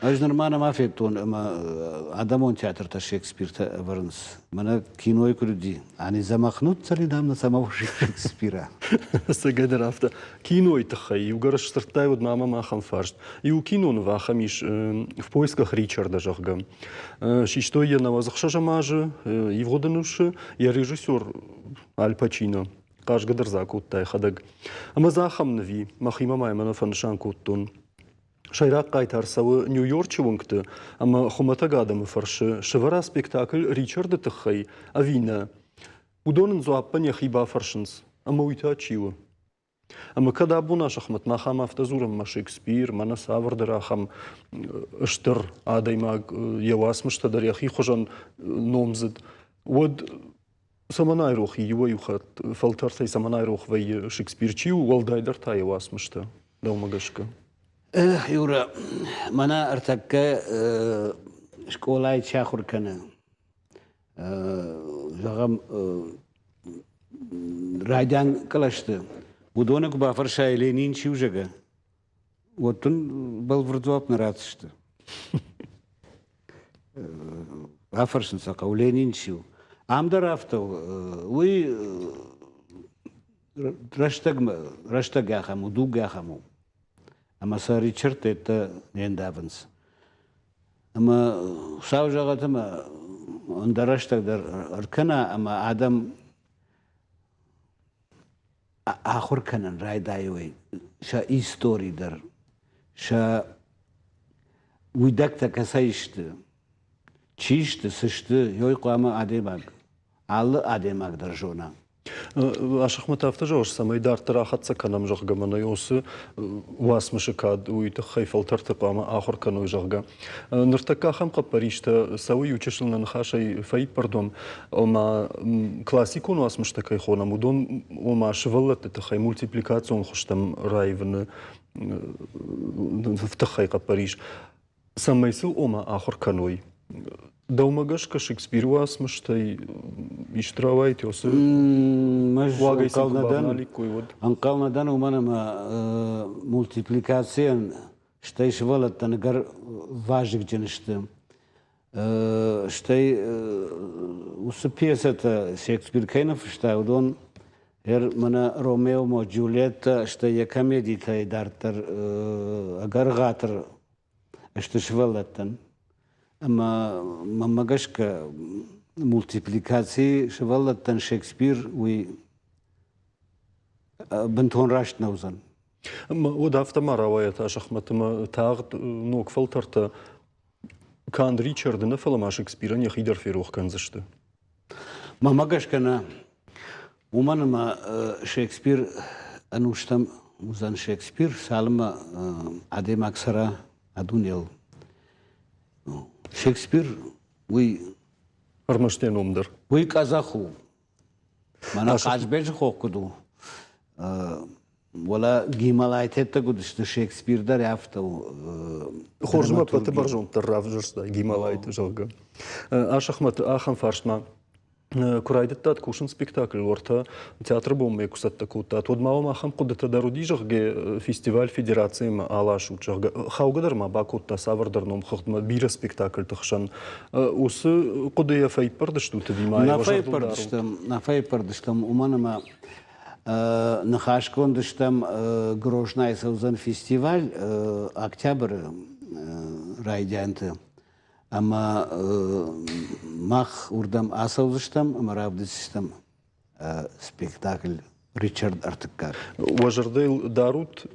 Ӕз нырма нӕма федтон, ӕмӕ адӕмон театртӕ Шекспиртӕ ӕвӕрынц. Мӕнӕ кинойы куыд уыди, они замахнутся ли нам на самого Шекспира? Ӕцӕгӕйдӕр афтӕ. Кинойы тыххӕй иугӕр сдзырдтай, уӕд ма мӕм ахӕм фарст. Иу киноныв ахӕм ис «В поисках Ричарда», зӕгъгӕ. Систой йӕ 96-ӕм азы, ивгъуыд ӕнусы. Йӕ режиссер Аль Пачино. Хъазгӕ дӕр дзы акодта йӕхӕдӕг. Ӕмӕ дзы ахӕм ныв и, мӕхимӕ ма йӕ мӕнӕ фӕнысан кодтон. Сӕйраг хъайтар цӕуы Нью-Йорчы уынгты ӕмӕ хуымӕтӕг адӕмы фӕрсы, сӕвӕра спектакль Ричарды тыххӕй ӕви нӕ. Уыдон ын дзуаппӕн йӕхи бафӕрсынц, ӕмӕ уый та чи у? Ӕмӕ кӕд абон Асӕхмӕт махӕм афтӕ дзурӕм, мӕ Шекспир, мӕнӕ цавӕрдӕр ахӕм стыр адӕймаг, йӕ уацмыстӕ дӕр йӕхи хуызӕн номдзыд, уӕд цӕмӕн айрох и иуӕй-иу хатт фӕлтӕртӕй цӕмӕн айрох вӕййы Шекспир чи у, уӕлдайдӕр та йӕ уацмыстӕ, дӕумӕ гӕсгӕ? Юра, мӕнӕ ӕртӕккӕ скъолайы чи ахуыр кӕны, зӕгъӕм, райдиан кълӕсты, уыдоны куы бафӕрсай, Ленин чи у, зӕгъгӕ, уӕд дын бӕлвырд дзуапп нӕ ратдзысты. Афӕрсын сӕ хъӕуы, Ленин чи у. Ам дӕр афтӕ у. Уый рӕстӕгмӕ, рӕстӕг ахӕм у, дуг ахӕм у. Ӕмӕ сӕ Ричардтӕ не ндавынц. Ӕмӕ Хуыцау зӕгъӕд ӕмӕ ӕндӕр рӕстӕг дӕр ӕркӕна ӕмӕ адӕм ахуыр кӕнын райдайой сӕ истори дӕр, сӕ уидӕгтӕ кӕцӕй сты. Чи сты, цы сты, ёй хъуамӕ адӕймаг, алы адӕймаг дӕр зона. Асӕхмӕт афтӕ зӕгъыс, цӕмӕй дарддӕр ахӕццӕ кӕнӕм, зӕгъгӕ, мӕнӕ уыцы уацмысы кад уый тыххӕй фӕлтӕрты хъуамӕ ахуыр кӕной, зӕгъгӕ. Ныртӕккӕ ахӕм хъӕппӕристӕ цӕуы иу чысыл нӕ ныхасӕй фӕиппӕрд уӕм, ома классикон уацмыстӕ кӕй хонӕм, уыдон ома сывӕллӕтты тыххӕй мультипликацион хуызтӕм раивыны тыххӕй хъӕппӕрис. Цӕмӕй сыл ома ахуыр кӕной. Дӕумӕ гӕсгӕ Шекспиры уацмыстӕй исты рауайд, уыцы уагӕй сын куы бавналиккой, уӕд? Ӕнхъӕл нӕ дӕн, уымӕн ӕмӕ мультипликацийӕн стӕй сывӕллӕттӕн ӕгӕр вазыгджын сты. Стӕй уыцы пьесӕтӕ Шекспир кӕй ныффыста, уыдон мӕнӕ Ромео ӕмӕ Джульеттӕ, стӕй йӕ комедитӕй дарддӕр ӕгӕр ӕгъатыр сты сывӕллӕттӕн. Ӕмӕ мӕнмӕ гӕсгӕ мультипликаци сывӕллӕттӕн Шекспир уый бынтон раст нӕ уыдзӕн. Уӕд афтӕ ма рауайӕт Асӕхмӕт ӕмӕ тагъд ног фӕлтӕртӕ канд Ричарды нӕ, фӕлӕ ма Шекспирӕн йӕхи дӕр ферох кӕндзысты. Мӕнмӕ гӕсгӕ нӕ. Уымӕн ӕмӕ Шекспир ӕнустӕм уыдзӕн Шекспир, цалынмӕ адӕймаг цӕра а дунейыл. Шекспир уый Ӕрмӕст йӕ ном дӕр. Уый къӕдзӕх у. Мӕнӕ Хъазбеджы хох куыд у, уӕлӕ Гималайтӕ куыд сты, Шекспир дӕр афтӕ у. Хорз ӕмӕ ӕппӕты бӕрзонддӕр равзӕрста Гималайты, зӕгъгӕ. Асӕхмӕт, ахӕм фарстмӕ куы райдыдтат кусын спектакль, уӕртӕ театры бонмӕ куы цӕттӕ кодтат, уӕд ма уӕм ахӕм хъуыдытӕ дӕр уыди, зӕгъгӕ, фестиваль федерациимӕ аласут, зӕгъгӕ, хаугӕ дӕр ма бакодта цавӕрдӕр номхыгъдмӕ бирӕ спектакльты хсӕн. Уыцы хъуыдыйӕ фӕиппӕрд стут ӕви ма Нӕ фӕиппӕрд стӕм, нӕ фӕиппӕрд стӕм, уымӕн ӕмӕ ныхасгонд стӕм Грознайы цӕудзӕн фестиваль октябры райдианты. Ӕмӕ мах уырдӕм ацӕудзыстӕм ӕмӕ равдисдзыстӕм спектакль Ричард Ӕртыккаг. Уӕ зӕрдӕйыл дарут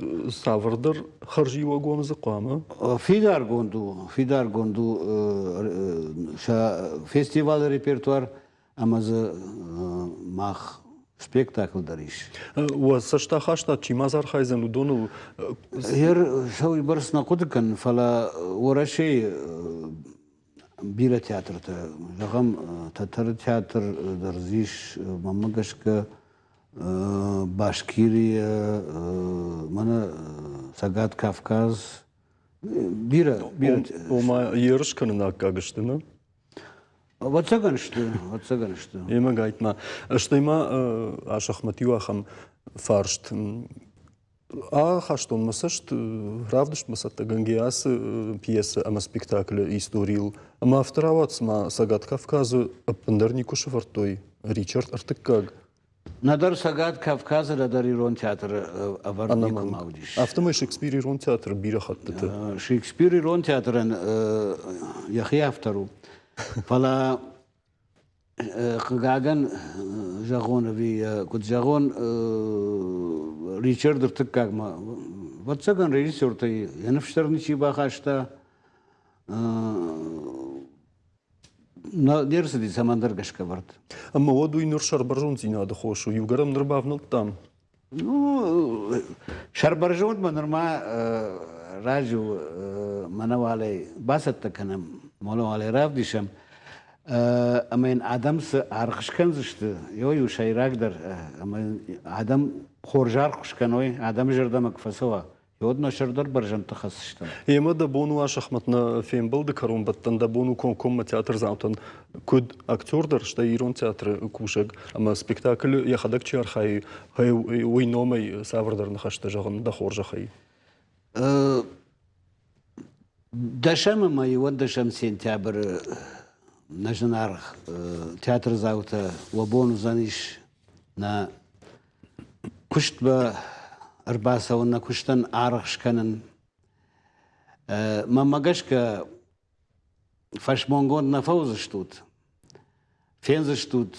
цавӕрдӕр хӕрзиуӕгон дзы хъуамӕ? Фидаргонд у, фидаргонд у сӕ фестивалы репертуар ӕмӕ дзы мах спектакль дӕр ис. Уӕ цӕст ахастат, чи ма дзы архайдзӕн, уыдоныл? Ер сӕ уыйбӕрц нӕ хъуыды кӕнын, фӕлӕ Уӕрӕсейы бирӕ театртӕ, зӕгъӕм, Тӕтӕры театр дӕр дзы ис, мӕнмӕ гӕсгӕ, Башкирия, мӕнӕ Цӕгат Кавказ, бирӕ, бирӕ. Ома ерыс кӕнын аккаг сты, нӕ? Ӕвӕццӕгӕн сты, ӕвӕццӕгӕн сты. Емӕ гайтма. Стӕй ма Асӕхмӕт иу ахӕм фарст. Ахастон мӕ цӕст равдыстмӕ цӕттӕгӕнгӕ ацы пьесӕ ӕмӕ спектаклы историйыл. Ӕмӕ афтӕ рауад, цыма Цӕгат Кавказы ӕппындӕр никуы сӕвӕрдтой Ричард Ӕртыккаг. Нӕдӕр Цӕгат Кавказы, нӕдӕр Ирон театры ӕвӕрд никуыма уыдис. Афтӕмӕй Шекспир Ирон театры бирӕ хӕттыты. Шекспир Ирон театрӕн йӕхи автор у. Фӕлӕ хъыгагӕн зӕгъон ӕви куыд зӕгъон, Ричард ӕртыккагмӕ, ӕвӕццӕгӕн, режиссертӕй йӕ ныфс дӕр ничи бахаста. Не рцыди цӕмӕндӕр гӕсгӕ вӕрд. Ӕмӕ уӕд уый ныр сӕрбӕрзонддзинады хос у. Иугӕр ӕм ныр бавнӕлдтам. Ну, сӕрбӕрзондмӕ нырма раджы у, мӕнӕ уалӕй бацӕттӕ кӕнӕм, мӕнӕ уалӕй равдисӕм. Ӕмӕ йын адӕм цы аргъ скӕндзысты, ой у сӕйрагдӕр, ӕмӕ адӕм хорз аргъ куы скӕной, адӕмы зӕрдӕмӕ куы фӕцӕуа, уӕд нӕ сӕрдар бӕрзӕндты хӕсдзыстӕм. Ӕмӕ дӕ бон у Асӕхмӕт нӕ фембӕлды кӕронбӕттӕн, дӕ бон у комкоммӕ театрдзаутӕн куыд актер дӕр, стӕй ирон театры кусӕг ӕмӕ спектаклы йӕхӕдӕг чи архайы, уый номӕй цавӕрдӕр ныхӕстӕ зӕгъын дӕ хорзӕхӕй? Дӕсӕм ӕмӕ иуӕндӕсӕм сентябры нӕ зынаргъ театрдзаутӕ уӕ бон уыдзӕнис нӕ куыстмӕ ӕрбацӕуын, нӕ куыстӕн аргъ скӕнын. Мӕнмӕ гӕсгӕ, фӕсмонгонд нӕ фӕуыдзыстут. Фендзыстут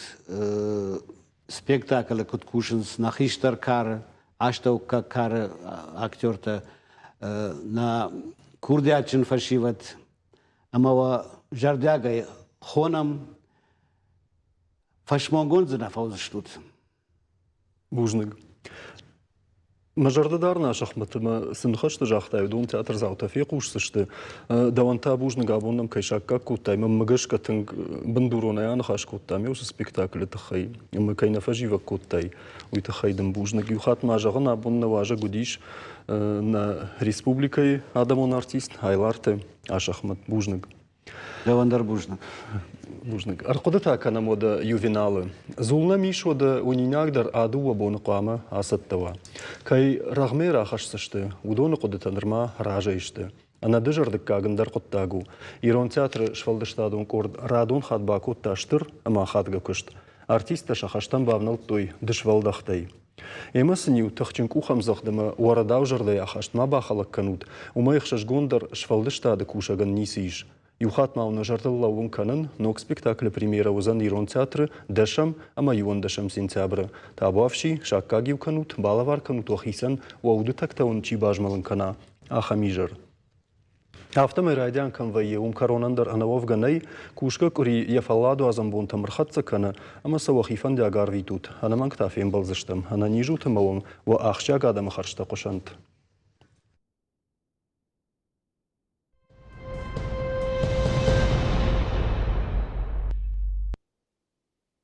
спектаклы куыд кусынц нӕ хистӕр кары, астӕуккаг кары актертӕ, нӕ курдиатджын фӕсивӕд. Ӕмӕ уӕ зӕрдиагӕй хонӕм, фӕсмонгонд дзы нӕ фӕуыдзыстут. Бузныг. Мӕ зӕрдӕ дӕр нӕ шахматы мӕ цы ныхӕстӕ загътай, уыдон театрдзаутӕ фехъусдзысты. Дӕуӕн та бузныг, абон нӕм кӕй саккаг кодтай, мӕнмӕ гӕсгӕ тынг бындуронӕй аныхас кодтам уыцы спектаклы тыххӕй ӕмӕ кӕй нӕ фӕзивӕг кодтай, уый тыххӕй дын бузныг. Иу хатт ма зӕгъын, абон нӕ уазӕг уыдис нӕ республикӕйы адӕмон артист Айларты Асӕхмӕт. Бузныг. Дӕуӕн дӕр бузныг. Бузныг. Ӕрхъуыды та кӕнӕм уӕдӕ Ювеналы. Дзул нӕм ис уӕдӕ уынинаг дӕр а дыууӕ боны хъуамӕ ацӕттӕ уа. Кӕй рӕгъмӕ рахӕсдзысты, уыдоны хъуыдытӕ нырма разӕй сты. Ӕнӕдызӕрдыггаг ӕндӕр хъуыддаг у. Ирон театры сфӕлдыстадон къорд радон хатт бакодта стыр ӕмӕ ахадгӕ куыст. Артисттӕ сӕ хӕстӕм бавнӕлдтой дысвӕлдӕхтӕй. Ӕмӕ сын-иу тыхджын къухӕмдзӕгъд ӕмӕ уӕрӕдау зӕрдӕйы ахаст ма бахӕлӕг кӕнут, уымӕй ӕхсызгондӕр сфӕлдыстады кусӕгӕн ницы ис. Иу хатт ма уын зӕрдыл лӕууын кӕнын, ног спектаклы премьерӕ уыдзӕн Ирон театры дӕсӕм ӕмӕ иуӕндӕсӕм сентябры. Табуафси, саккаг-иу кӕнут, балӕвар кӕнут уӕхицӕн, уӕ уды тӕгтӕ уын чи базмӕлын кӕна, ахӕм изӕр. Афтӕмӕй райдиан кӕм вӕййы, уым кӕронӕн дӕр ӕнӕуӕвгӕ нӕй, кусгӕ къуыри йӕ фӕлладуадзӕн бонтӕм ӕрхӕццӕ кӕны ӕмӕ сӕ уӕхи фӕндиаг арвитут, ӕнӕмӕнг та фембӕлдзыстӕм, ӕнӕниз ут ӕмӕ уӕм уӕ ахсджиаг адӕмы хӕрзтӕ хъуысӕнт.